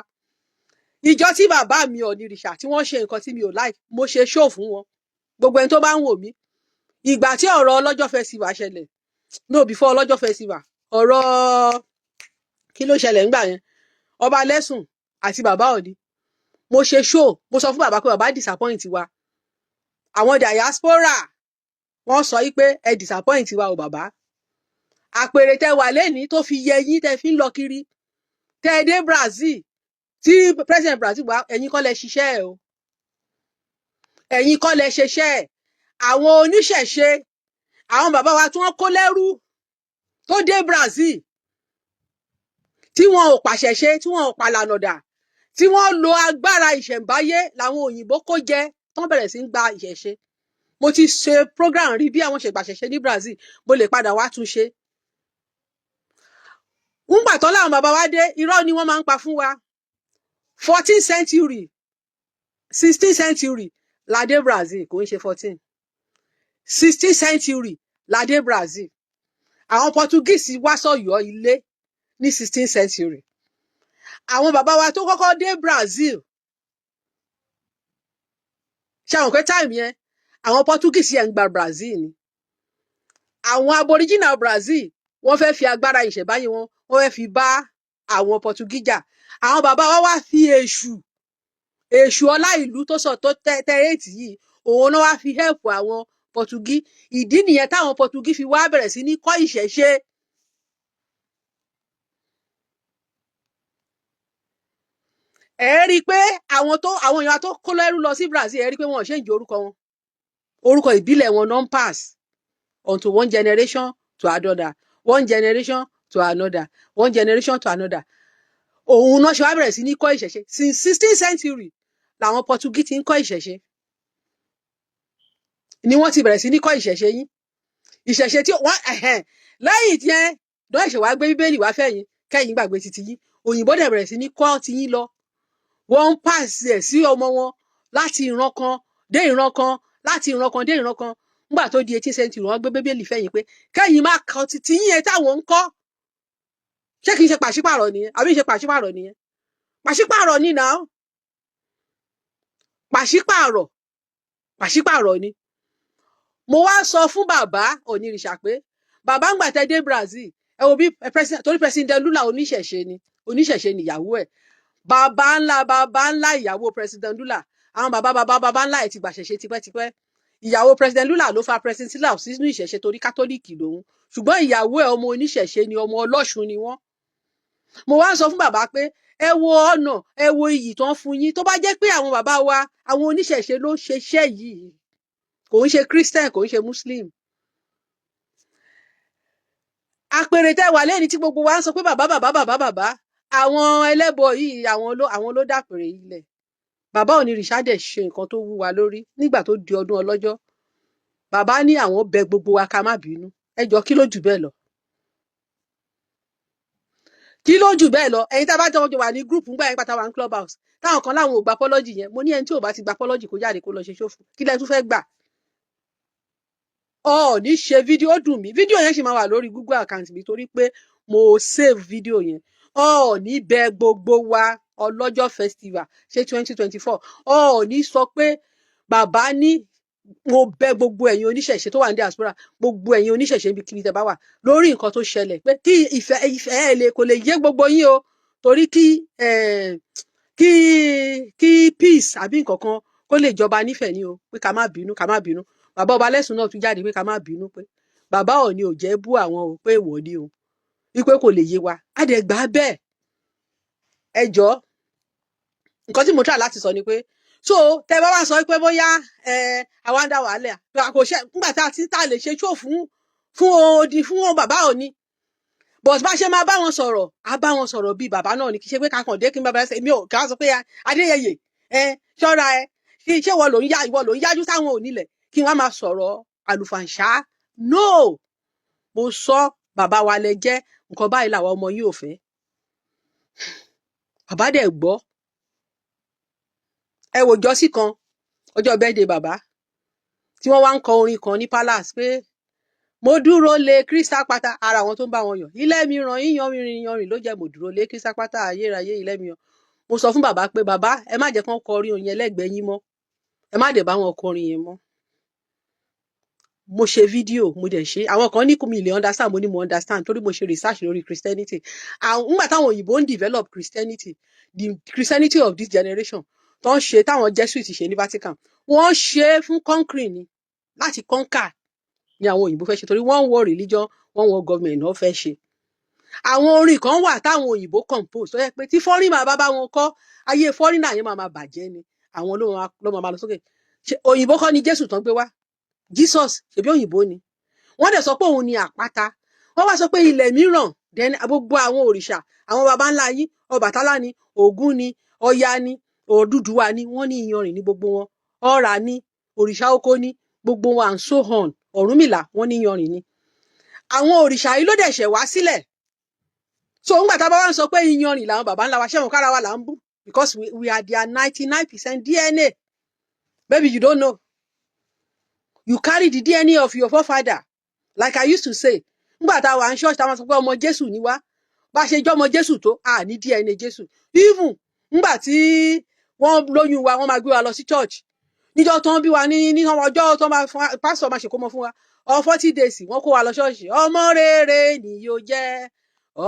Ìjọ tí bàbá mi Onírìṣà tí wọ́n ṣe nǹkan tí mi ò like, mo ṣe show fún wọn. Gbogbo ẹni tó bá ń wò mí, ìgbà tí ọ̀rọ̀ Ọlọ́jọ́ Festival ṣẹlẹ̀, no, before Ọlọ́jọ́ Festival, ọ̀rọ̀ kí ló ṣẹlẹ̀ ńgbà yẹn, ọba Lẹ́sùn àti bàbá Ọ̀ní, mo ṣe show. Mo sọ fún bàbá pé bàbá disappoint wa. Àwọn diaspora, wọ́n sọ yí pé ẹ disappoint wa o bàbá. Àpèrè tẹ wà lẹ́ni tó fi yẹ yín, tẹ fi ń lọ kiri, tẹ dé Brazil, tí president Brazil wá, ẹ̀yin kọ́ lẹ ṣiṣẹ́ ẹ o. Ẹ̀yin kọ́ lẹ ṣeṣẹ́ ẹ̀. Àwọn oníṣẹ̀ṣe, àwọn bàbá wa tí wọ́n kó lẹ́rú tó dé Brazil, tí wọn ò pàṣẹṣe, tí wọn ò pàlànàdà, tí wọ́n lo agbára ìṣẹ̀ǹbáyé, làwọn òyìnbó kó jẹ tán, bẹ̀rẹ̀ sí ń gba ìṣẹ̀ṣe. Mo ti ṣe program rí bí àwọn ṣe gbàṣẹ̀ṣe ní Brazil. Mo lè padà wá tún ṣe. Ńgbà tán láwọn bàbá wa dé, irọ́ ni wọ́n máa ń pa fún wa. 14th century, 16th century la dé Brazil. Kò ń ṣe 14, 16th century la dé Brazil. Àwọn Portuguese wá sọ̀yọ́ ilé ní 16th century. Àwọn bàbá wa tó kọ́kọ́ dé Brazil, ṣe àwọn pé time yẹn, àwọn Portuguese yẹn ń gba Brazil ni. Àwọn aboriginal Brazil, wọ́n fẹ́ fi agbára ìṣẹ̀báyé wọn, wọ́n fẹ́ fi bá àwọn Portuguese jà. Àwọn bàbá wa wá fi èṣù, èṣù ọlá ìlú tó sọ tó tẹ tẹ eight yìí, òun náà wá fi help àwọn Portuguese. Ìdí nìyẹn táwọn Portuguese fi wá bẹ̀rẹ̀ sí ní kọ́ ìṣẹ̀ṣe. Ẹ rí i pé àwọn tó, àwọn èèyàn tó kó lẹ́rú lọ sí Brazil, ẹ rí i pé wọn ò ṣe ń jẹ orúkọ wọn, orúkọ ìbílẹ̀ wọn non pass onto one generation to another, one generation to another, one generation to another. Òun náà ṣe wá bẹ̀rẹ̀ sí ní kọ́ ìṣẹ̀ṣe. Since 16th century làwọn Portuguese ti ń kọ́ ìṣẹ̀ṣe, ni wọ́n ti bẹ̀rẹ̀ sí ní kọ́ ìṣẹ̀ṣe yín, ìṣẹ̀ṣe tí wọ́n ẹ̀hẹ́n. Lẹ́yìn tí yẹn dọ́ ìṣẹ̀ wá gbé Bíbélì wá fẹ̀yìn kẹ́yìn gbàgbé titi yín. Òyìnbó dẹ̀ bẹ̀rẹ̀ sí ní kọ́ ti yín lọ. Wọ́n ń pàṣẹ ẹ̀ sí ọmọ wọn láti ìran kan dé ìran kan, láti ìran kan dé ìran kan. Nígbà tó di 18th century, wọ́n gbé Bíbélì fẹ̀yìn pé kẹ́yìn má kọ́ titi yín yẹn táwọn ń kọ́. Ṣé kìí ṣe pàṣípàrọ̀ nìyẹn? Àbí ṣe pàṣípàrọ̀ nìyẹn? Pàṣípàrọ̀ ni náà, pàṣípàrọ̀, pàṣípàrọ̀ ni. Mo wá sọ fún bàbá onírìṣà pé bàbá ń gbà tẹ́ dé Brazil, ẹ wo bí president, torí President Lula oníṣẹ̀ṣe ni, oníṣẹ̀ṣe nìyàwó ẹ̀. Bàbá ńlá bàbá ńlá ìyàwó President Lula, àwọn bàbá bàbá bàbá ńlá ẹ̀ ti gbàṣẹ̀ṣe tipẹ́tipẹ́. Ìyàwó President Lula ló fa President Lula sínú ìṣẹ̀ṣe, torí Kátólíìkì lòun, ṣùgbọ́n ìyàwó ẹ̀ ọmọ oníṣẹ̀ṣe ni, ọmọ ọlọ́ṣun ni wọ́n. Mo wá ń sọ fún bàbá pé ẹ wo ọ̀nà, ẹ wo iyì tó ń fún yín. Tó bá jẹ́ pé àwọn bàbá wa, àwọn oníṣẹ̀ṣe ló ṣe iṣẹ́ yìí, kò ń ṣe Christian, kò ń ṣe Muslim. Àpèrè tẹ wà lẹ́ni tí gbogbo wa ń sọ pé bàbá bàbá bàbá bàbá, àwọn ẹlẹ́bọ yìí, àwọn ló dàpèrè ilẹ̀. Bàbá onírìṣà dẹ̀ ṣe nǹkan tó wú wa lórí nígbà tó di ọdún ọlọ́jọ́. Bàbá ní àwọn bẹ gbogbo wa ká má bínú. Ẹ jọ, kí ló jù bẹ́ẹ̀ lọ? Kí ló jù bẹ́ẹ̀ lọ? Ẹ̀yin tá a bá jọ wà ní group ńgbà yẹn pátá wà ní club house, táwọn kan láwọn ò gba apology yẹn, mo ní ẹni tí ò bá ti gba apology kó jáde kó lọ ṣe ṣòfò. Kí lẹ tún fẹ́ gbà? Ọ ní ṣe fídíò, ó dùn mí. Fídíò yẹn sì máa wà lórí Google account mi torí pé mo save fídíò yẹn. Ọ ní bẹ gbogbo wa ọlọ́jọ́ festival ṣe 2024, ọ ní sọ pé bàbá ní mo bẹ gbogbo ẹ̀yin oníṣẹ̀ṣe tó wà ní diaspora, gbogbo ẹ̀yin oníṣẹ̀ṣe níbikíbi tẹ́ bá wà, lórí nǹkan tó ṣẹlẹ̀, pé kí ìfẹ́, ìfẹ́ ẹ̀ lè kò lè yé gbogbo yín o, torí kí peace àbí nǹkan kan kó lè jọba nífẹ̀ẹ́ ni o, pé ká má bínú, ká má bínú. Bàbá ọba lẹ́sùn náà tún jáde pé ká má bínú, pé bàbá Ọọ̀ni ò jẹ́ bú àwọn o, pé èèwọ̀ ni o, wípé kò lè yé wa. Á dẹ̀ gbà bẹ́ẹ̀. Ẹ jọ̀ọ́, nǹkan tí mo try láti sọ ni pé, so tẹ bá wá sọ pé bóyá ẹ àwa ń dá wàhálà, kò ṣe nígbà tá a ti tá a lè ṣe ṣó fún odi fún bàbá Ọọ̀ni, but bá ṣe máa bá wọn sọ̀rọ̀, á bá wọn sọ̀rọ̀ bíi bàbá náà ni. Kì í ṣe pé ká kàn dé kí n bàbá ṣe mi ò kí á sọ pé Adéyẹyè, ẹ ṣọ́ra ẹ, kí ṣé ìwọ ló ń yá, ìwọ ló ń yájú sáwọn onílẹ̀, kí wọ́n máa sọ̀rọ̀ àlùfàǹṣá. No, mo sọ, bàbá wa lẹ jẹ́, nǹkan báyìí làwọn ọmọ yìí ò fẹ́. Bàbá dẹ̀ gbọ́. Ẹ wò jọ́sí kan, ọjọ́ birthday bàbá, tí wọ́n wá ń kọ orin kan ní palace pé mo dúró lé Kristi àpáta, ara àwọn tó ń bá wọn yọ̀, ilé mi ràn yíyan rìn yanrìn ló jẹ́, mo dúró lé Kristi àpáta ayérayé, ilé mi ràn. Mo sọ fún bàbá pé bàbá, ẹ má jẹ́ kán kọrin yẹn lẹ́gbẹ̀ẹ́ yín mọ́, ẹ má dẹ̀ bá wọn kọrin yẹn mọ́. Mo ṣe fídíò, mo dẹ̀ ṣe. Àwọn kan ní mi lè understand, mo ní mo understand torí mo ṣe research lórí Christianity. Àwọn nígbà táwọn òyìnbó ń develop Christianity, the Christianity of this generation tó ń ṣe, táwọn Jesuit ṣe ní Vatican, wọ́n ṣe é fún conquering ni, láti conquer ni àwọn òyìnbó fẹ́ ṣe, torí one world religion, one world government náà fẹ́ ṣe. Àwọn orin kan wà táwọn òyìnbó compose tó yẹ pé tí foreigner bá bá wọn kọ, ayé foreigner yẹn máa máa bàjẹ́ ni, àwọn ló máa lọ sókè. Ṣé òyìnbó kọ́ ni Jésù tán gbé wá? Jesus, ṣebí òyìnbó ni? Wọ́n dẹ̀ sọ pé òun ni àpáta. Wọ́n wá sọ pé ilẹ̀ mìíràn. Then gbogbo àwọn òrìṣà àwọn baba ńlá yín, Ọbàtálá ni, Ògún ni, Ọya ni, Odùduwà ni, wọ́n ní iyanrìn ní gbogbo wọn. Ọ̀rà ni, òrìṣà oko ní gbogbo wọn, and so on. Ọ̀rúnmìlà, wọ́n ní iyanrìn ni. Àwọn òrìṣà yìí ló dẹ̀ ṣẹ̀ wá sílẹ̀. So ńgbà tá a bá wá ń sọ pé iyanrìn làwọn baba ńlá wa, ṣẹ́wọ̀n kára wa là ń bú? Because we are their 99% DNA. Maybe you don't know, you carry the DNA of your forefather. Like I used to say ńgbà tá a wà ní church, tá a máa sọ pé ọmọ Jésù ni wá. Bá a ṣe jọ́ ọmọ Jésù tó, a ní DNA Jésù. Even ńgbà tí wọ́n lóyún wa, wọ́n máa gbé wa lọ sí church níjọ́ tó ń bí wa, ní ọjọ́ tó máa fún pásítọ̀ máa ṣèkómọ fún wa, ọ 40 days, wọ́n kó wa lọ ṣọ́ọ̀ṣì. Ọmọ rere ni yóò jẹ́,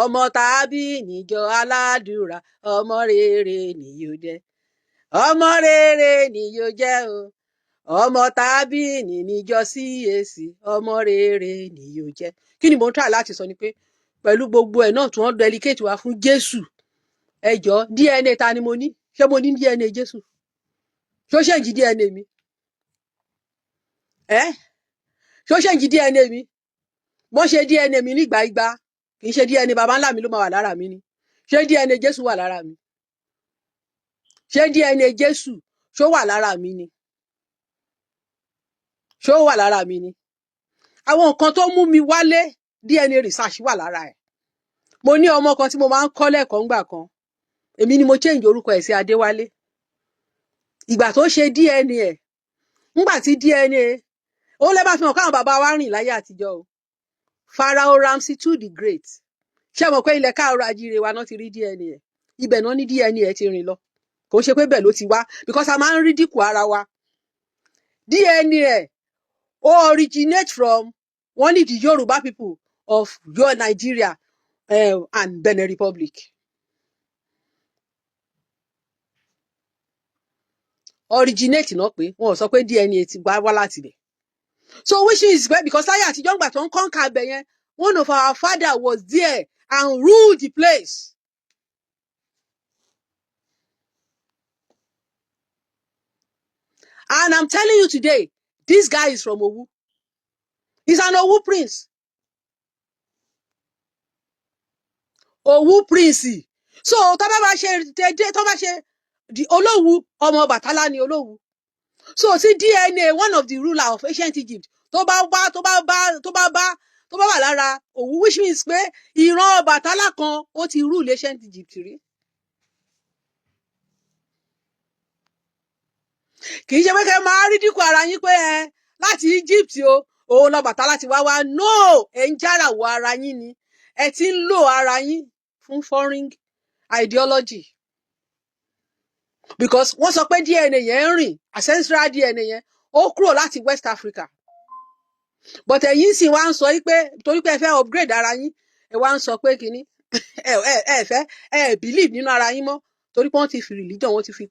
ọmọ tàbí níjọ aládùúrà, ọmọ rere ni yóò jẹ́, ọmọ rere ni yóò jẹ́ o, ọmọ tàbí ní níjọ CAC, ọmọ rere ni yóò jẹ́. Kí ni mò ń try láti sọ ni pé pẹ̀lú gbogbo ẹ̀ náà tí wọ́n dedicate wa fún Jésù, ẹ jọ̀ọ́, DNA ta ni mo ní? Ṣé mo ní DNA Jésù? Ṣó change DNA mi? Ẹ ṣó change DNA mi? Bọ́n ṣe DNA mi nígbà igba, kì í ṣe DNA baba ńlá mi ló máa wà lára mi ni. Ṣé DNA Jésù wà lára mi? Ṣé DNA Jésù ṣó wà lára mi ni? Ṣó wà lára mi ni? Àwọn nǹkan tó mú mi wálé, DNA research wà lára ẹ̀. Mo ní ọmọ kan tí mo máa ń kọ́ lẹ́kọ̀ọ́ ńgbà kan. Èmi ni mo change orúkọ ẹ̀ sí Adéwálé. Ìgbà tó ṣe DNA ẹ̀, ńgbà tí DNA ó lẹ́ bá fi hàn káwọn bàbá wa rìn láyé àtijọ́ o. Pharaoh Ramses II the Great, ṣé mọ̀ pé ilẹ̀ káàárọ̀ ajíire wa náà ti rí DNA ẹ̀? Ibẹ̀ náà ní DNA ẹ̀ ti rìn lọ. Kò ṣe pé bẹ́ẹ̀ ló ti wá, because a máa ń rí dínkù ara wa. DNA ẹ̀, ó originate from, wọ́n ní, the Yoruba people of your Nigeria and Benin Republic. Originate náà pé wọn ò sọ pé DNA ti wá wá láti ibẹ̀. So which is pé because láyé àtijọ́, ńgbà tó ń conquer abẹ yẹn, one of our father was there and ruled the place. And I'm telling you today, this guy is from Owu. He's an Owu prince. Owu prince. So tó bá bá ṣe tó bá ṣe the Olówu, ọmọ Ọbàtálá ni Olówu. So tí DNA one of the ruler of ancient Egypt tó bá bá tó bá bá tó bá wà lára Òwu, which means pé ìran Ọbàtálá kan ó ti rule ancient Egypt rí. Kì í ṣe pé kẹ́ máa rí dínkù ara yín pé ẹ láti Egypt o, òun lọ́bàtálá ti wá wá. No, ẹ ń jára wọ ara yín ni. Ẹ ti ń lò ara yín fún foreign ideology, because wọ́n sọ pé DNA yẹn ń rìn, ancestral DNA yẹn, ó kúrò láti West Africa. But ẹ̀yin sì wá ń sọ yí pé torí pé ẹ fẹ́ upgrade ara yín, ẹ wá ń sọ pé kínní ẹ fẹ́ ẹ believe nínú ara yín mọ́, torí pé wọ́n ti fi religion, wọ́n ti fi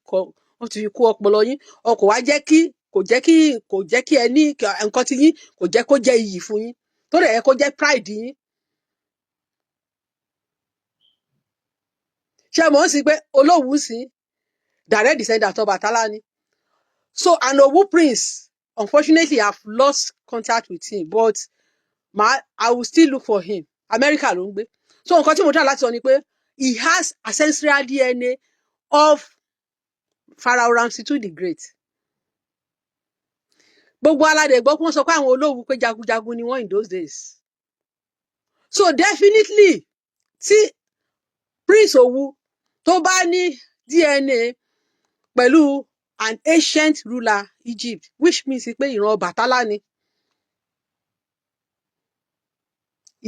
kó ọpọlọ yín. Ọkọ̀ wá jẹ́ kí kò jẹ́ kí kò jẹ́ kí ẹ ní nǹkan tí yín, kò jẹ́ kó jẹ́ iyì fún yín, tó dẹ̀ yẹ kó jẹ́ pride yín. Ṣé mò ń sí pé Olówu sí direct descendant Ọbàtálá ni? So an Owu prince, unfortunately I've lost contact with him, but I will still look for him. America ló ń gbé. So nǹkan tí mo try láti sọ ni pé he has ancestral DNA of Pharaoh Ramses II the Great. Gbogbo aládé gbọ́ pé wọ́n sọ pé àwọn Olówu, pé jagunjagun ni wọ́n in those days. So definitely, tí Prince Owu tó bá ní DNA pẹ̀lú an ancient ruler Egypt, which means pé ìran Ọbàtálá ni,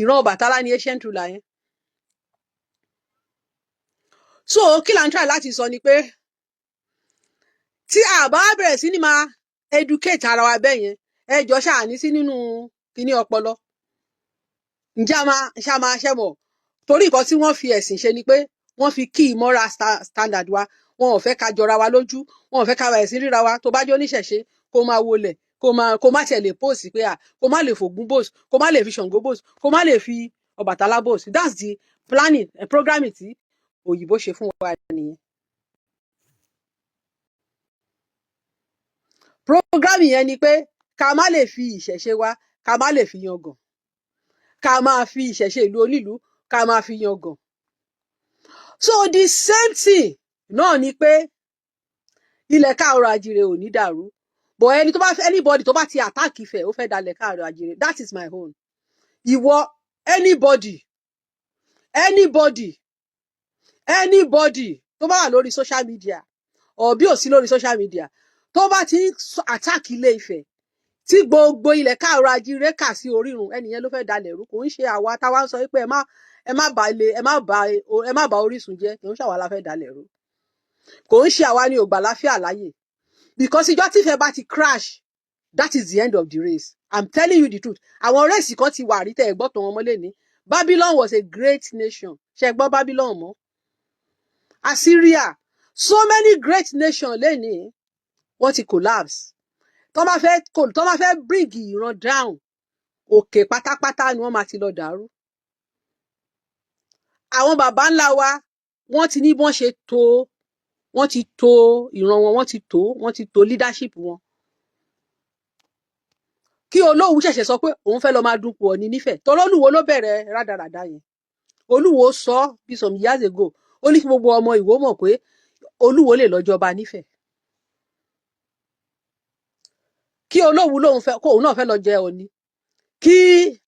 ìran Ọbàtálá ni ancient ruler yẹn. So kí là ń try láti sọ ni pé tí a bá bẹ̀rẹ̀ sí ní máa educate ara wa bẹ́ẹ̀ yẹn, ẹ jọ, ṣáà ní sí nínú kíní ọpọlọ. Ǹjẹ́ a máa ṣá máa ṣẹ́ mọ̀? Torí nǹkan tí wọ́n fi ẹ̀sìn ṣe ni pé wọ́n fi key moral standard wa. Wọn ò fẹ́ ká jọra wa lójú, wọn ò fẹ́ ká bẹ̀rẹ̀ sí ríra wa. Tó bá jẹ́ oníṣẹ̀ṣe, kó máa wọlẹ̀, kó má tiẹ̀ lè post pé à, kó má lè fògún boast, kó má lè fi Ṣàngó boast, kó má lè fi Ọbàtálá boast. That's the planning and programming tí òyìnbó ṣe fún wa nìyẹn. Program yẹn ni pé ká má lè fi ìṣẹ̀ṣe wa, ká má lè fi yangàn, ká máa fi ìṣẹ̀ṣe ìlú onílùú, ká máa fi yangàn. So the same thing náà ni pé ilẹ̀ káàárọ̀ àjíire ò ní dàrú, but ẹni tó bá fẹ́, anybody tó bá ti attack Ifẹ̀, ó fẹ́ dalẹ̀ káàárọ̀ àjíire. That is my own. Ìwọ, anybody, anybody, anybody tó bá wà lórí social media or bí ò sí lórí social media, tó bá ti ń attack Ilé Ifẹ̀, tí gbogbo ilẹ̀ káàárọ̀ àjíire kà sí orírun, ẹnìyẹn ló fẹ́ dalẹ̀ rú. Kò ń ṣe àwa táwa ń sọ pé ẹ má bà ilé, ẹ má bà orísun jẹ́. Kò ń ṣàwa la fẹ́ dalẹ̀ rú. Kò ń ṣe àwa ní ògbà láfíà láyè, because ìjọ́ tí Ifẹ̀ bá ti crash, that is the end of the race. I'm telling you the truth. Àwọn race kan ti wà rí tẹ́ ẹ gbọ́ tán wọn mọ́lẹ̀ ní Babylon was a great nation. Ṣe gbọ́ Babylon mọ́? Assyria, so many great nations lẹ́nìí, wọ́n ti collapse. Tó bá fẹ́ bring ìran down, òkè pátápátá ni wọ́n máa ti lọ dàrú. Àwọn baba ńlá wa, wọ́n ti ní bí wọ́n ṣe tó, wọ́n ti tó ìran wọn, wọ́n ti tó leadership wọn. Kí Olówu ṣẹ̀ṣẹ̀ sọ pé òun fẹ́ lọ máa dupò Ọ̀ọ̀ni nífẹ̀ẹ́ tọ́lọ́lùwò ló bẹ̀rẹ̀ rádaràda yẹn. Olúwo sọ bí some years ago, ó ní kí gbogbo ọmọ Ìwó mọ̀ pé Olúwo lè lọ jọba nífẹ̀ẹ́. Kí Olówu lóun fẹ́, kó òun náà fẹ́ lọ jẹ Ọ̀ọ̀ni, kí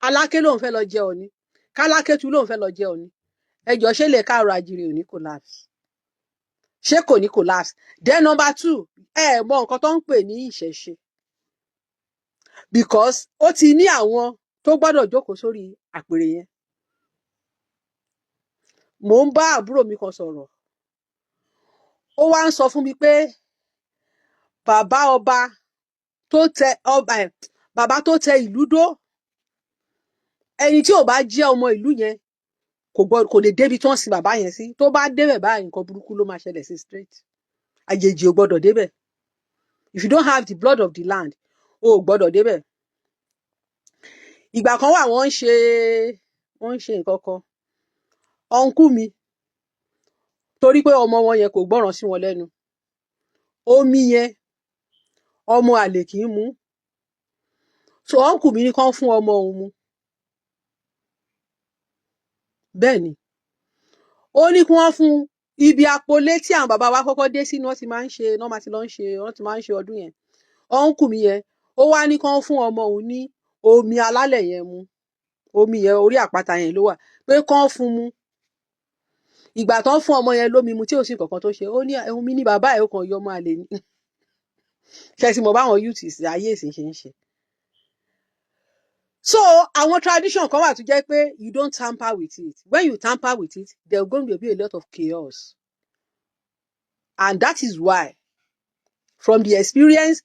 Aláké lóun fẹ́ lọ jẹ Ọ̀ọ̀ni, kálákétu lóun fẹ́ lọ jẹ Ọ̀ọ̀ni, ẹjọ́, ṣé lè káàárọ̀ àjíire ò ní collapse? Ṣé kò ní collapse? Then number two, ẹ mọ nǹkan tó ń pè ní ìṣẹ̀ṣe, because ó ti ní àwọn tó gbọ́dọ̀ jókòó sórí àpèrè yẹn. Mò ń bá àbúrò mi kan sọ̀rọ̀, ó wá ń sọ fún mi pé bàbá ọba tó tẹ ọba ẹ, bàbá tó tẹ ìlú dó, ẹni tí ò bá jẹ́ ọmọ ìlú yẹn kò gbọ́, kò lè débi tí wọ́n sin bàbá yẹn sí. Tó bá débẹ̀ báyìí, nǹkan burúkú ló máa ṣẹlẹ̀ sí straight. Àjèjì ò gbọ́dọ̀ débẹ̀. If you don't have the blood of the land, o ò gbọ́dọ̀ débẹ̀. Ìgbà kan wà, wọ́n ń ṣe nǹkan kan. Uncle mi, torí pé ọmọ wọn yẹn kò gbọ́ràn sí wọn lẹ́nu, omi yẹn, ọmọ àlè kì í mú. So uncle mi ní kán fún ọmọ òun mu. Bẹ́ẹ̀ ni, ó ní kí wọ́n fún ibi apolé tí àwọn bàbá wa kọ́kọ́ dé sí ni wọ́n ti máa ń ṣe, wọ́n máa ti lọ ń ṣe, wọ́n ti máa ń ṣe ọdún yẹn. Uncle mi yẹn, ó wá ní kán fún ọmọ òun ní omi alálẹ̀ yẹn mu. Omi yẹn, orí àpáta yẹn ló wà, pé kán fún mu. Ìgbà tó ń fún ọmọ yẹn lómi mu, tí ò sí nǹkan kan tó ṣe, ó ní omi ní bàbá ẹ̀, ó kàn yọ ọmọ àlè ní. Ṣe ti mọ̀ báwọn youth ayé ìsìn ṣe ń ṣe? So àwọn tradition kan wà tó jẹ́ pé you don't tamper with it. When you tamper with it, there going to be a lot of chaos, and that is why, from the experience,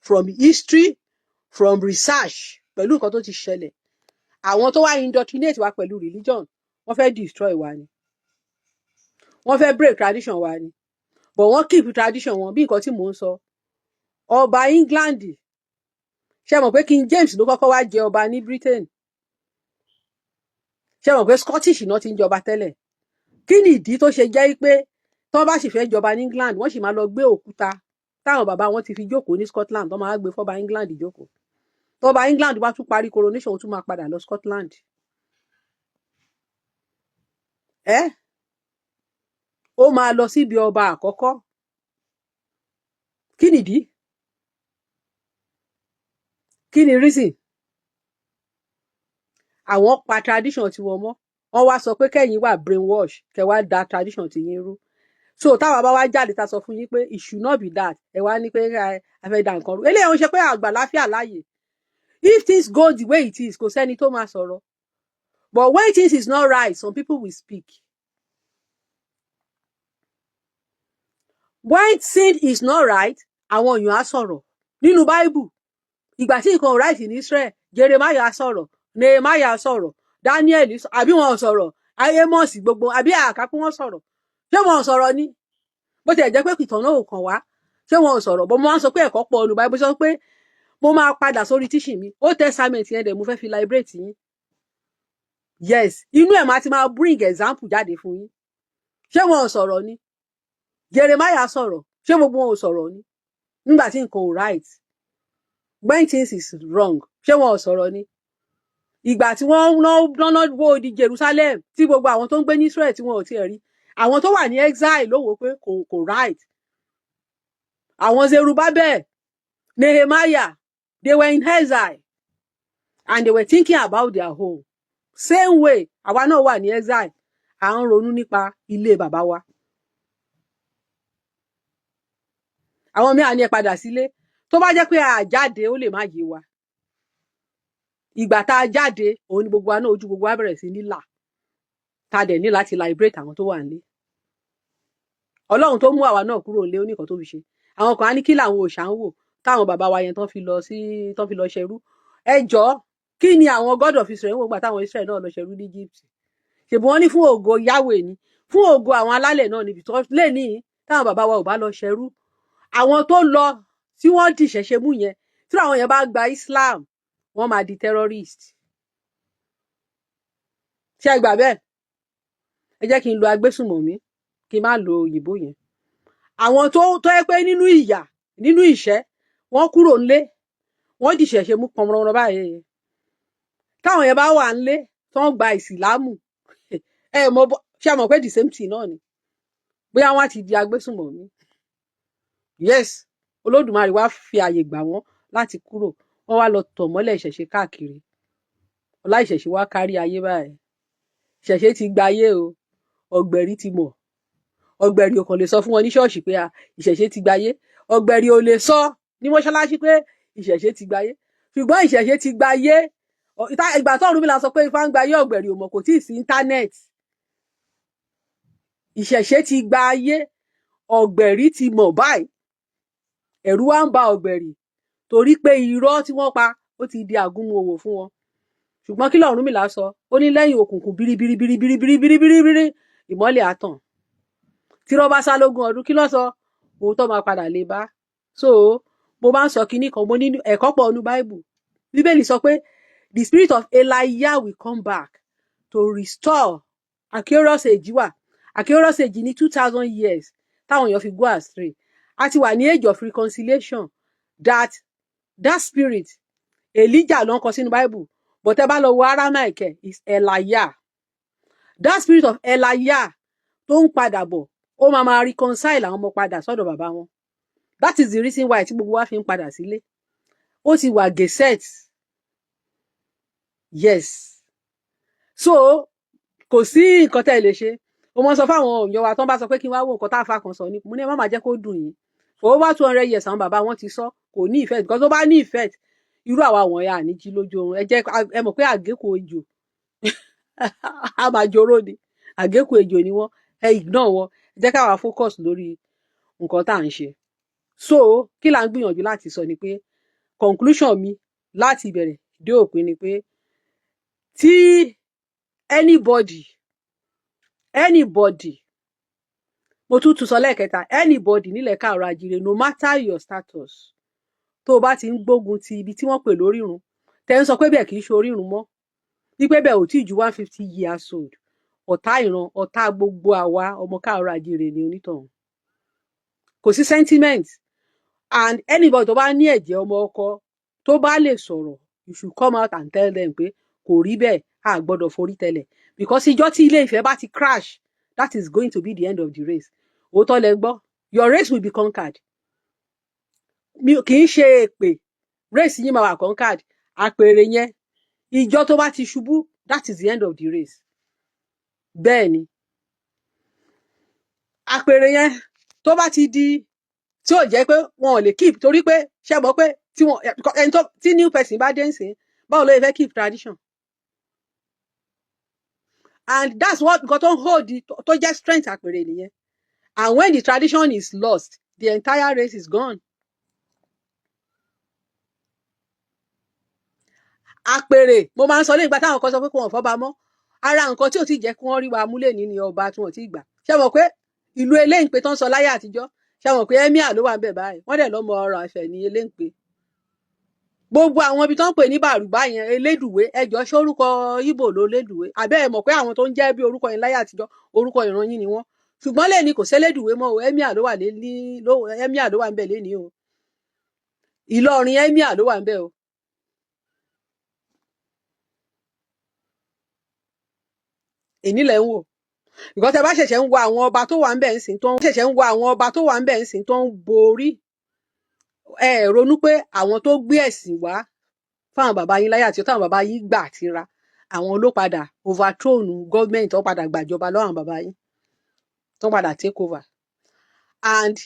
from history, from research, pẹ̀lú nǹkan tó ti ṣẹlẹ̀, àwọn tó wá indoctrinate wa pẹ̀lú religion, wọ́n fẹ́ destroy wa ni, wọ́n fẹ́ break tradition wa ni, but wọ́n keep tradition wọn. Bí nǹkan tí mò ń sọ, ọba England, ṣe mọ̀ pé King James ló kọ́kọ́ wá jẹ ọba ní Britain? Ṣe mọ̀ pé Scottish náà ti ń jọba tẹ́lẹ̀? Kí ni ìdí tó ṣe jẹ́ pé tó bá sì fẹ́ jọba ní England, wọ́n sì máa lọ gbé òkúta táwọn bàbá wọn ti fi jókòó ní Scotland, tó máa gbé fọ́ba England jókòó? Tọ́ba England bá tún parí coronation, ó tún máa padà lọ Scotland. Ẹ ó máa lọ síbi ọba àkọ́kọ́. Kí nìdí? Kí ni reason? Àwọn pa tradition tiwọn mọ́, wọ́n wá sọ pé kẹ́yìn wà brainwash, kẹ́ wá da tradition ti yín rú. So táwa bá wá jáde, ta sọ fún yín pé it should not be that, ẹ wá ní pé a fẹ́ da nǹkan rú. Eléyìí ń ṣe pé àgbà láfíà láàyè. If things go the way it is, kò sẹ́ni tó máa sọ̀rọ̀, but when things is not right, some people will speak. When thing is not right, àwọn èèyàn á sọ̀rọ̀. Nínú Bible, ìgbà tí nǹkan ò right ní Israel, Jeremiah sọ̀rọ̀, Nehemiah sọ̀rọ̀, Daniel, àbí wọn ò sọ̀rọ̀? Amos, gbogbo, àbí àkàkú wọn sọ̀rọ̀? Ṣé wọn ò sọ̀rọ̀ ni? Bó tiẹ̀ jẹ́ pé ìtàn náà ò kàn wá, ṣé wọn ò sọ̀rọ̀? Bó mo máa ń sọ pé ẹ̀kọ́ pọ̀ olùbáyé, bó sọ pé mo máa padà sórí teaching mi, Old Testament yẹn dẹ̀ mo fẹ́ fi liberate yín. Yes, inú ẹ̀ máa ti máa bring example jáde fún yín. Ṣé wọn ò sọ̀rọ̀ ni? Jeremiah sọ̀rọ̀. Ṣé gbogbo wọn ò sọ̀rọ̀ ni nígbà tí nǹkan ò right? When things is wrong, ṣé wọn ò sọ̀rọ̀ ni? Ìgbà tí wọ́n ná wó odi Jerusalem, tí gbogbo àwọn tó ń gbé ní Israel tí wọn ò tiẹ̀ rí, àwọn tó wà ní exile ló wò pé kò right. Àwọn Zerubbabel, Nehemiah, they were in exile and they were thinking about their home. Same way, àwa náà wà ní exile, à ń ronú nípa ilé bàbá wa. Àwọn míì á ní ẹ padà sílé. Tó bá jẹ́ pé a jáde, ó lè má yé wa. Ìgbà tá a jáde, òun ni gbogbo wa náà, ojú gbogbo wa bẹ̀rẹ̀ sí ní là, tá a dẹ̀ ní láti liberate àwọn tó wà nílé. Ọlọ́run tó mú àwa náà kúrò nílé, ó ní nǹkan tó fi ṣe. Àwọn kan á ní kí làwọn òòṣà ń wò táwọn bàbá wa yẹn tán fi lọ sí, tán fi lọ ṣẹrú. Ẹ jọ̀ọ́, kí ni àwọn God of Israel ń wò gbà táwọn Israel náà lọ ṣẹrú ní Egypt? Ṣèbí wọ́n ní fún ògo Yahweh ni, fún ògo àwọn alálẹ̀ náà níbi tó lè ní. Táwọn bàbá wa ò bá lọ ṣẹrú, àwọn tó lọ tí wọ́n dìṣẹ̀ṣe mú yẹn, tí àwọn yẹn bá gba Islam, wọ́n máa di terrorist. Ṣé ẹ gbà bẹ́ẹ̀? Ẹ jẹ́ kí n lo agbésùnmọ̀mí, kí n má lo òyìnbó yẹn. Àwọn tó yẹ pé nínú ìyà, nínú ìṣẹ́, wọ́n kúrò ńlé, wọ́n dìṣẹ̀ṣe mú pọnmọrọ báyìí. Táwọn yẹn bá wà ńlé tó ń gba ìsìlámù, ẹ mọ, ṣé ẹ mọ̀ pé the same thing náà ni? Bóyá wọ́n á ti di agbésùnmọ̀mí. Yes, Olódùmarè wá fi àyè gbà wọ́n láti kúrò, wọ́n wá lọ tọ̀ mọ́lẹ̀ ìṣẹ̀ṣe káàkiri. Ọlá ìṣẹ̀ṣe wá kárí ayé báyìí. Ìṣẹ̀ṣe ti gba ayé o. Ọ̀gbẹ̀rì ti mọ̀. Ọ̀gbẹ̀rì ò kàn lè sọ fún wọn ní ṣọ́ọ̀ṣì pé ìṣẹ̀ṣe ti gbayé. Ọ̀gbẹ̀rì ò lè sọ ní mọ́ṣáláṣí pé ìṣẹ̀ṣe ti gbayé, ṣùgbọ́n ìṣẹ̀ṣe ti gbayé. Ìgbà tó Ọ̀rúnmìlà sọ pé Ifá ń gbayé, ọ̀gbẹ̀rì ò mọ̀, kò tíì sí internet. Ìṣẹ̀ṣe ti gba ayé, ọ̀gbẹ̀rì ti mọ̀ báyìí. Ẹ̀rù wá ń ba ọ̀gbẹ̀rì torí pé irọ́ tí wọ́n pa, ó ti di àgúnmu òwò fún wọn. Ṣùgbọ́n kí lọ̀rúnmìlà sọ? Ó ní lẹ́yìn òkùnkùn biribiribiribiribiribiri, ìmọ́lẹ̀ á tàn. Tí irọ́ bá sá lógún ọdún, kí ló sọ? Òótọ́ máa padà lè bá. So mo máa ń sọ kinní kan, mo ní ẹ̀kọ́ pọ̀ nínú Bible. Bíbélì sọ pé the spirit of Elijah will come back to restore. Aquarius age wà. Aquarius age ní 2,000 years táwọn èèyàn fi go astray. A ti wà ní age of reconciliation. That spirit Elijah ló ń kọ sínú Bible, but ẹ bá lọ wo Aramaic ẹ, is Elijah. That spirit of Elijah tó ń padà bọ̀, ó máa máa reconcile àwọn ọmọ padà sọ́dọ̀ bàbá wọn. That is the reason why tí gbogbo wa fi ń padà sílé. Ó ti wà gazette. Yes, so kò sí nǹkan tẹ́ ẹ lè ṣe. Mo mọ sọ fáwọn èèyàn wa tó ń bá sọ pé kí n wá wo nǹkan tá a fa kan sọ ní, mo ní ẹ má máa jẹ́ kó dùn yín. For over 200 years, àwọn bàbá wọn ti sọ, kò ní effect, because tó bá ní effect, irú àwa wọ̀nyí à ní jí lójú oorun. Ẹ jẹ́ ẹ mọ̀ pé àgékù ejò a máa joró ni, àgékù ejò ni wọ́n. Ẹ ignore wọn, ẹ jẹ́ káwa focus lórí nǹkan tá à ń ṣe. So kí là ń gbìyànjú láti sọ ni pé conclusion mi láti ìbẹ̀rẹ̀ dé òpin ni pé tí anybody, mo tún tún sọ lẹ́ẹ̀kẹta, anybody nílẹ̀ káàárọ̀ àjíire, no matter your status, tó o bá ti ń gbógun ti ibi tí wọ́n pè lórírun, tẹ́ ń sọ pé bẹ́ẹ̀ kì í ṣe orírun mọ́, wípé bẹ́ẹ̀ ò tí ì ju 150 years old, ọ̀tá ìran, ọ̀tá gbogbo àwa ọmọ káàárọ̀ àjíire ni onítọ̀hún. Kò sí sentiment. And anybody tó bá ní ẹ̀jẹ̀ ọmọ ọkọ, tó bá lè sọ̀rọ̀, you should come out and tell them pé kò rí bẹ́ẹ̀, a gbọ́dọ̀ forí tẹlẹ̀, because ìjọ́ tí Ilé Ifẹ̀ bá ti crash, that is going to be the end of the race. Òótọ́ lẹ gbọ́, your race will be conquered. Mi kì í ṣe èpè, race yín máa wà conquered. Àpèrè yẹn, ìjọ tó bá ti ṣubú, that is the end of the race. Bẹ́ẹ̀ ni, àpèrè yẹn tó bá ti di tí ò jẹ́ pé wọn ò lè keep, torí pé ṣé mọ̀ pé tí wọn ẹni tó tí new person bá dé nsìn, báwo ló yẹ fẹ́ keep tradition? And that's what nǹkan tó ń hold tó jẹ́ strength àpèrè nìyẹn. And when the tradition is lost, the entire race is gone. Àpèrè, mo máa ń sọ lẹ́yìn ìgbà táwọn kan sọ pé kí wọ́n fọ́ba mọ́, ara nǹkan tí ò ti jẹ́ kí wọ́n rí wa múlẹ̀ ní ni ọba tí wọ́n ti gbà. Ṣé mọ̀ pé ìlú Eléǹpé tó ń sọ láyé àtijọ́, ṣé mọ̀ pé emir ló wà ń bẹ̀ báyìí? Wọ́n dẹ̀ lọ́mọ ọrọ̀ àṣẹ ní Eléǹpé. Gbogbo àwọn ibi tó ń pè ní Bàrùbá yẹn, Elédùwé, ẹjọ́ ṣé orúkọ Ìgbò ló Lédùwé? Àbẹ́ ẹ mọ̀ pé àwọn tó ń jẹ́ bí orúkọ yẹn láyé àtijọ́, orúkọ ìran yín ni wọ́n. Ṣùgbọ́n lẹ́ni kò sélédùwé mọ́ o. Emir ló wà ní, emir ló wà ń bẹ̀ lẹ́ni o. Ìlọrin emir ló wà ń bẹ̀ o. Èní lẹ̀ ń wò ìkọ́ tẹ bá ṣẹ̀ṣẹ̀ ń wo àwọn ọba tó wà ń bẹ̀ ń sìn, tó ń ṣẹ̀ṣẹ̀ ń wo àwọn ọba tó wà ń bẹ̀ ń sìn tó ń borí, ẹ ronú pé àwọn tó gbé ẹ̀sìn wá fáwọn bàbá yín láyé àti táwọn bàbá yín gbà tira, àwọn ló padà overthrow government, tó padà gbàjọba lọ́wọ́ àwọn bàbá yín, tó padà take over. And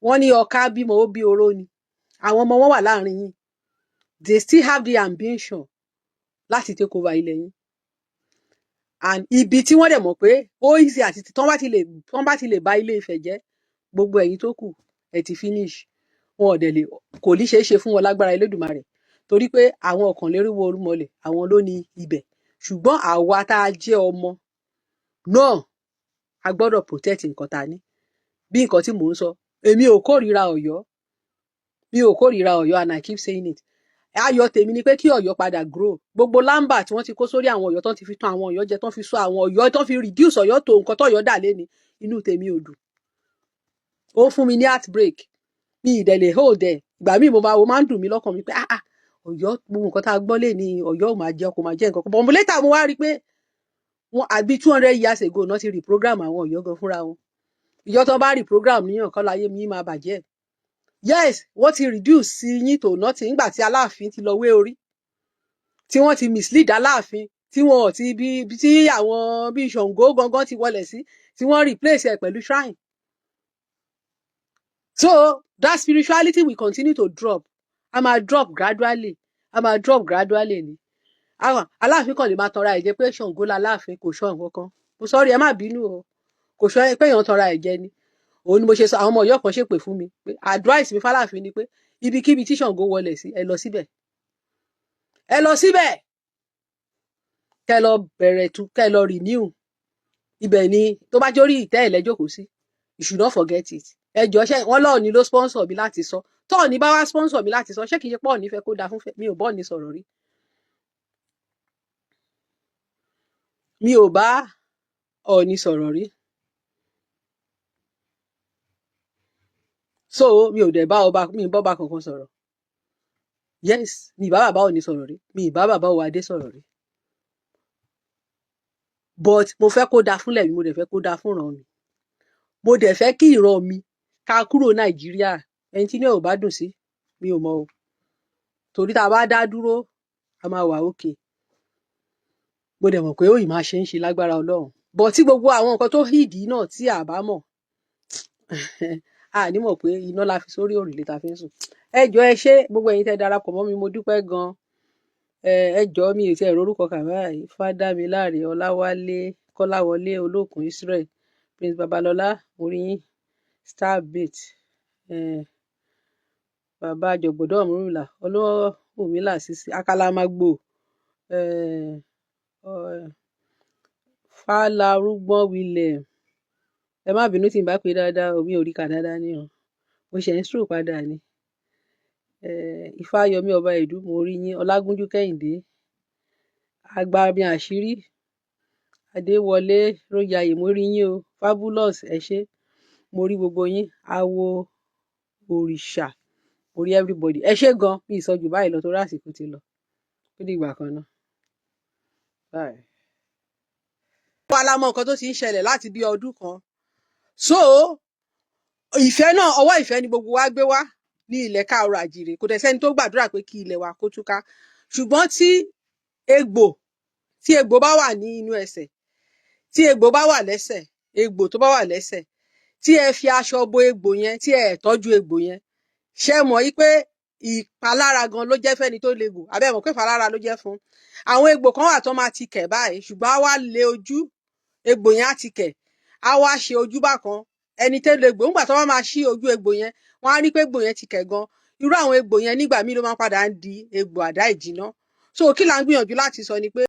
wọ́n ní ọká bímọ, ó bí oró ni. Àwọn ọmọ wọn wà láàrin yín, they still have the ambition láti take over ilẹ̀ yín. And ibi tí wọ́n dẹ̀ mọ̀ pé ó easy àti tí wọ́n bá ti lè bà Ilé Ifẹ̀ jẹ́, gbogbo ẹ̀yin tó kù ẹ̀ ti finish. Wọn ò dẹ̀ lè, kò ní ṣeé ṣe fún wọn lágbára Elédùmarè, torí pé àwọn ọ̀kànléríwó orúmọlẹ̀, àwọn ló ní ibẹ̀. Ṣùgbọ́n àwa tá a jẹ́ ọmọ náà, a gbọ́dọ̀ protect nǹkan tá a ní. Bí nǹkan tí mò ń sọ, èmi ò kórìíra Ọ̀yọ́, mi ò kórìíra Ọ̀yọ́, and I keep saying it. Ayọ̀ tèmi ni pé kí Ọ̀yọ́ padà grow. Gbogbo lámbà tí wọ́n ti kó sórí àwọn Ọ̀yọ́, tán ti fi tán àwọn Ọ̀yọ́ jẹ, tán fi sọ àwọn Ọ̀yọ́, tán fi reduce Ọ̀yọ́ tó nǹkan tọ́yọ́ dà léni, inú tèmi ò dùn. Ó fún mi ní heartbreak, mi ì dẹ̀ lè hold ẹ̀. Ìgbà míì mo máa wo, máa ń dùn mí lọ́kàn mi pé, ah ah, Ọ̀yọ́, gbogbo nǹkan tá a gbọ́ lé ní Ọ̀yọ́ ò máa jẹ́, kò máa jẹ́ nǹkan kan. But later mo wá rí i pé wọn àbí 200 years ago náà ti reprogram àwọn Ọ̀yọ́ gan fúnra wọn. Ìjọ tó bá reprogram níyàn kọ́ láyé mi máa bàjẹ́. Yes, wọ́n ti reduce sí yín to nothing nígbà tí Aláàfin ti lọ wé orí, tí wọ́n ti mislead Aláàfin, tí wọ́n ò ti bí tí àwọn bíi Ṣàngó gangan ti wọlé sí, tí wọ́n replace ẹ̀ pẹ̀lú shrine. So that spirituality will continue to drop. A máa drop gradually, a máa drop gradually ni. Àwọn Aláàfin kàn lè máa tanra ẹ̀ jẹ pé Ṣàngó la Aláàfin, kò sọ nǹkan kan. Mo sọrí, ẹ má bínú o, kò sọ pé èèyàn tanra ẹ̀ jẹ ni. Òun ni mo ṣe sọ, àwọn ọmọ Ọ̀yọ́ kan ṣèpè fún mi pé advice mi fáláàfin ni pé ibikíbi tí Ṣàngó wọlé sí, ẹ lọ síbẹ̀, ẹ lọ síbẹ̀, kẹ lọ bẹ̀rẹ̀ tu, kẹ lọ renew. Ibẹ̀ ni tó bá jórí ìtẹ́ ẹ̀ lẹ́jọ́kọ̀ọ́ sí. You should not forget it. Ẹ jọ, ṣe wọn lọ́ọ̀ni ló sponsor mi láti sọ? Tọ́ọ̀ni bá wá sponsor mi láti sọ, ṣé kìí ṣe pọ́ọ̀ni fẹ́ kó dáa fún mi? Ò bọ́ọ̀ni sọ̀rọ̀ rí, mi ò bá Ọ̀ọ̀ni sọ̀rọ̀ rí, so mi ò dẹ̀ bá ọba, mi ì bọ́ba kankan sọ̀rọ̀. Yes, mi ì bá bàbá Ọ̀ọ̀ni sọ̀rọ̀ rí, mi ì bá bàbá Ọwádé sọ̀rọ̀ rí, but mo fẹ́ kó dáa fúnlẹ̀ mi, mo dẹ̀ fẹ́ kó dáa fúnran mi, mo dẹ̀ fẹ́ kí ìran mi ká kúrò Nàìjíríà. Ẹni tí inú ẹ̀ ò bá dùn sí mi ò mọ̀ o, torí tá a bá dá dúró, a máa wà òkè. Mo dẹ̀ mọ̀ pé ó yìí máa ṣe ń ṣe lágbára Ọlọ́run, but tí gbogbo àwọn nǹkan tó hìdí náà tí a bá mọ̀, a ní mọ̀ pé iná la fi sórí òrùlé ta fi ń sùn. Ẹ jọ̀ọ́, ẹ ṣé gbogbo ẹ̀yin tẹ́ darapọ̀ mọ́ mi, mo dúpẹ́ gan. Ẹ jọ̀ọ́, mi ò tiẹ̀ rorúkọ kà báyìí. Fádámiláre Ọláwálé Kọ́láwọlé Olókùn Israel Prince Babalọlá, mo rí yín. Starbit, bàbá àjọgbọdọ Ọ̀rúnmìlà Ọlọ́runmìlà sísì Àkàlàmàgbò, Fàlàrúgbọ́n William. Ẹ má bínú tí n bá pè dáadáa o, mi ò rí kà dáadáa ní o, mo ṣe ń stroke padà ni. Ifáyọmí ọba ìdú, mo rí yín. Ọlágúnjú Kẹ́hìndé Agbami àṣírí Adéwọlé Rójàyè, mo rí yín o. Fabulous, ẹ ṣé, mo rí gbogbo yín. Awo òrìṣà, mo rí everybody. Ẹ ṣé gan, mi ì sọ jù báyìí lọ torí àsìkò ti lọ. Ó dìgbà kan náà. Bye. Wa la mọ nǹkan tó ti ń ṣẹlẹ̀ láti bí ọdún kan. So ìfẹ́ náà, ọwọ́ ìfẹ́ ni gbogbo wa gbé wá ní ilẹ̀ káàárọ̀ àjíire. Kò dẹ̀ sẹ́ni tó gbàdúrà pé kí ilẹ̀ wa kó túká. Ṣùgbọ́n tí egbò bá wà ní inú ẹsẹ̀, tí egbò bá wà lẹ́sẹ̀, egbò tó bá wà lẹ́sẹ̀, tí ẹ fi aṣọ bo egbò yẹn, tí ẹ tọ́jú egbò yẹn, ṣé mọ̀ yí pé ìpalára gan ló jẹ́ fẹ́ni tó legbò? Àbẹ́ mọ̀ pé ìpalára ló jẹ́ fún àwọn egbò kan wà tó máa ti kẹ̀ báyìí, ṣùgbọ́n á wá lé ojú egbò yẹn, á ti kẹ̀, á wá ṣe ojú bákan. Ẹni tó legbò, ńgbà tó bá máa ṣí ojú egbò yẹn, wọ́n á rí pé egbò yẹn ti kẹ̀ gan. Irú àwọn egbò yẹn nígbà míì ló máa padà ń di egbò àdá ìjìná. So kí là ń gbìyànjú láti sọ ni pé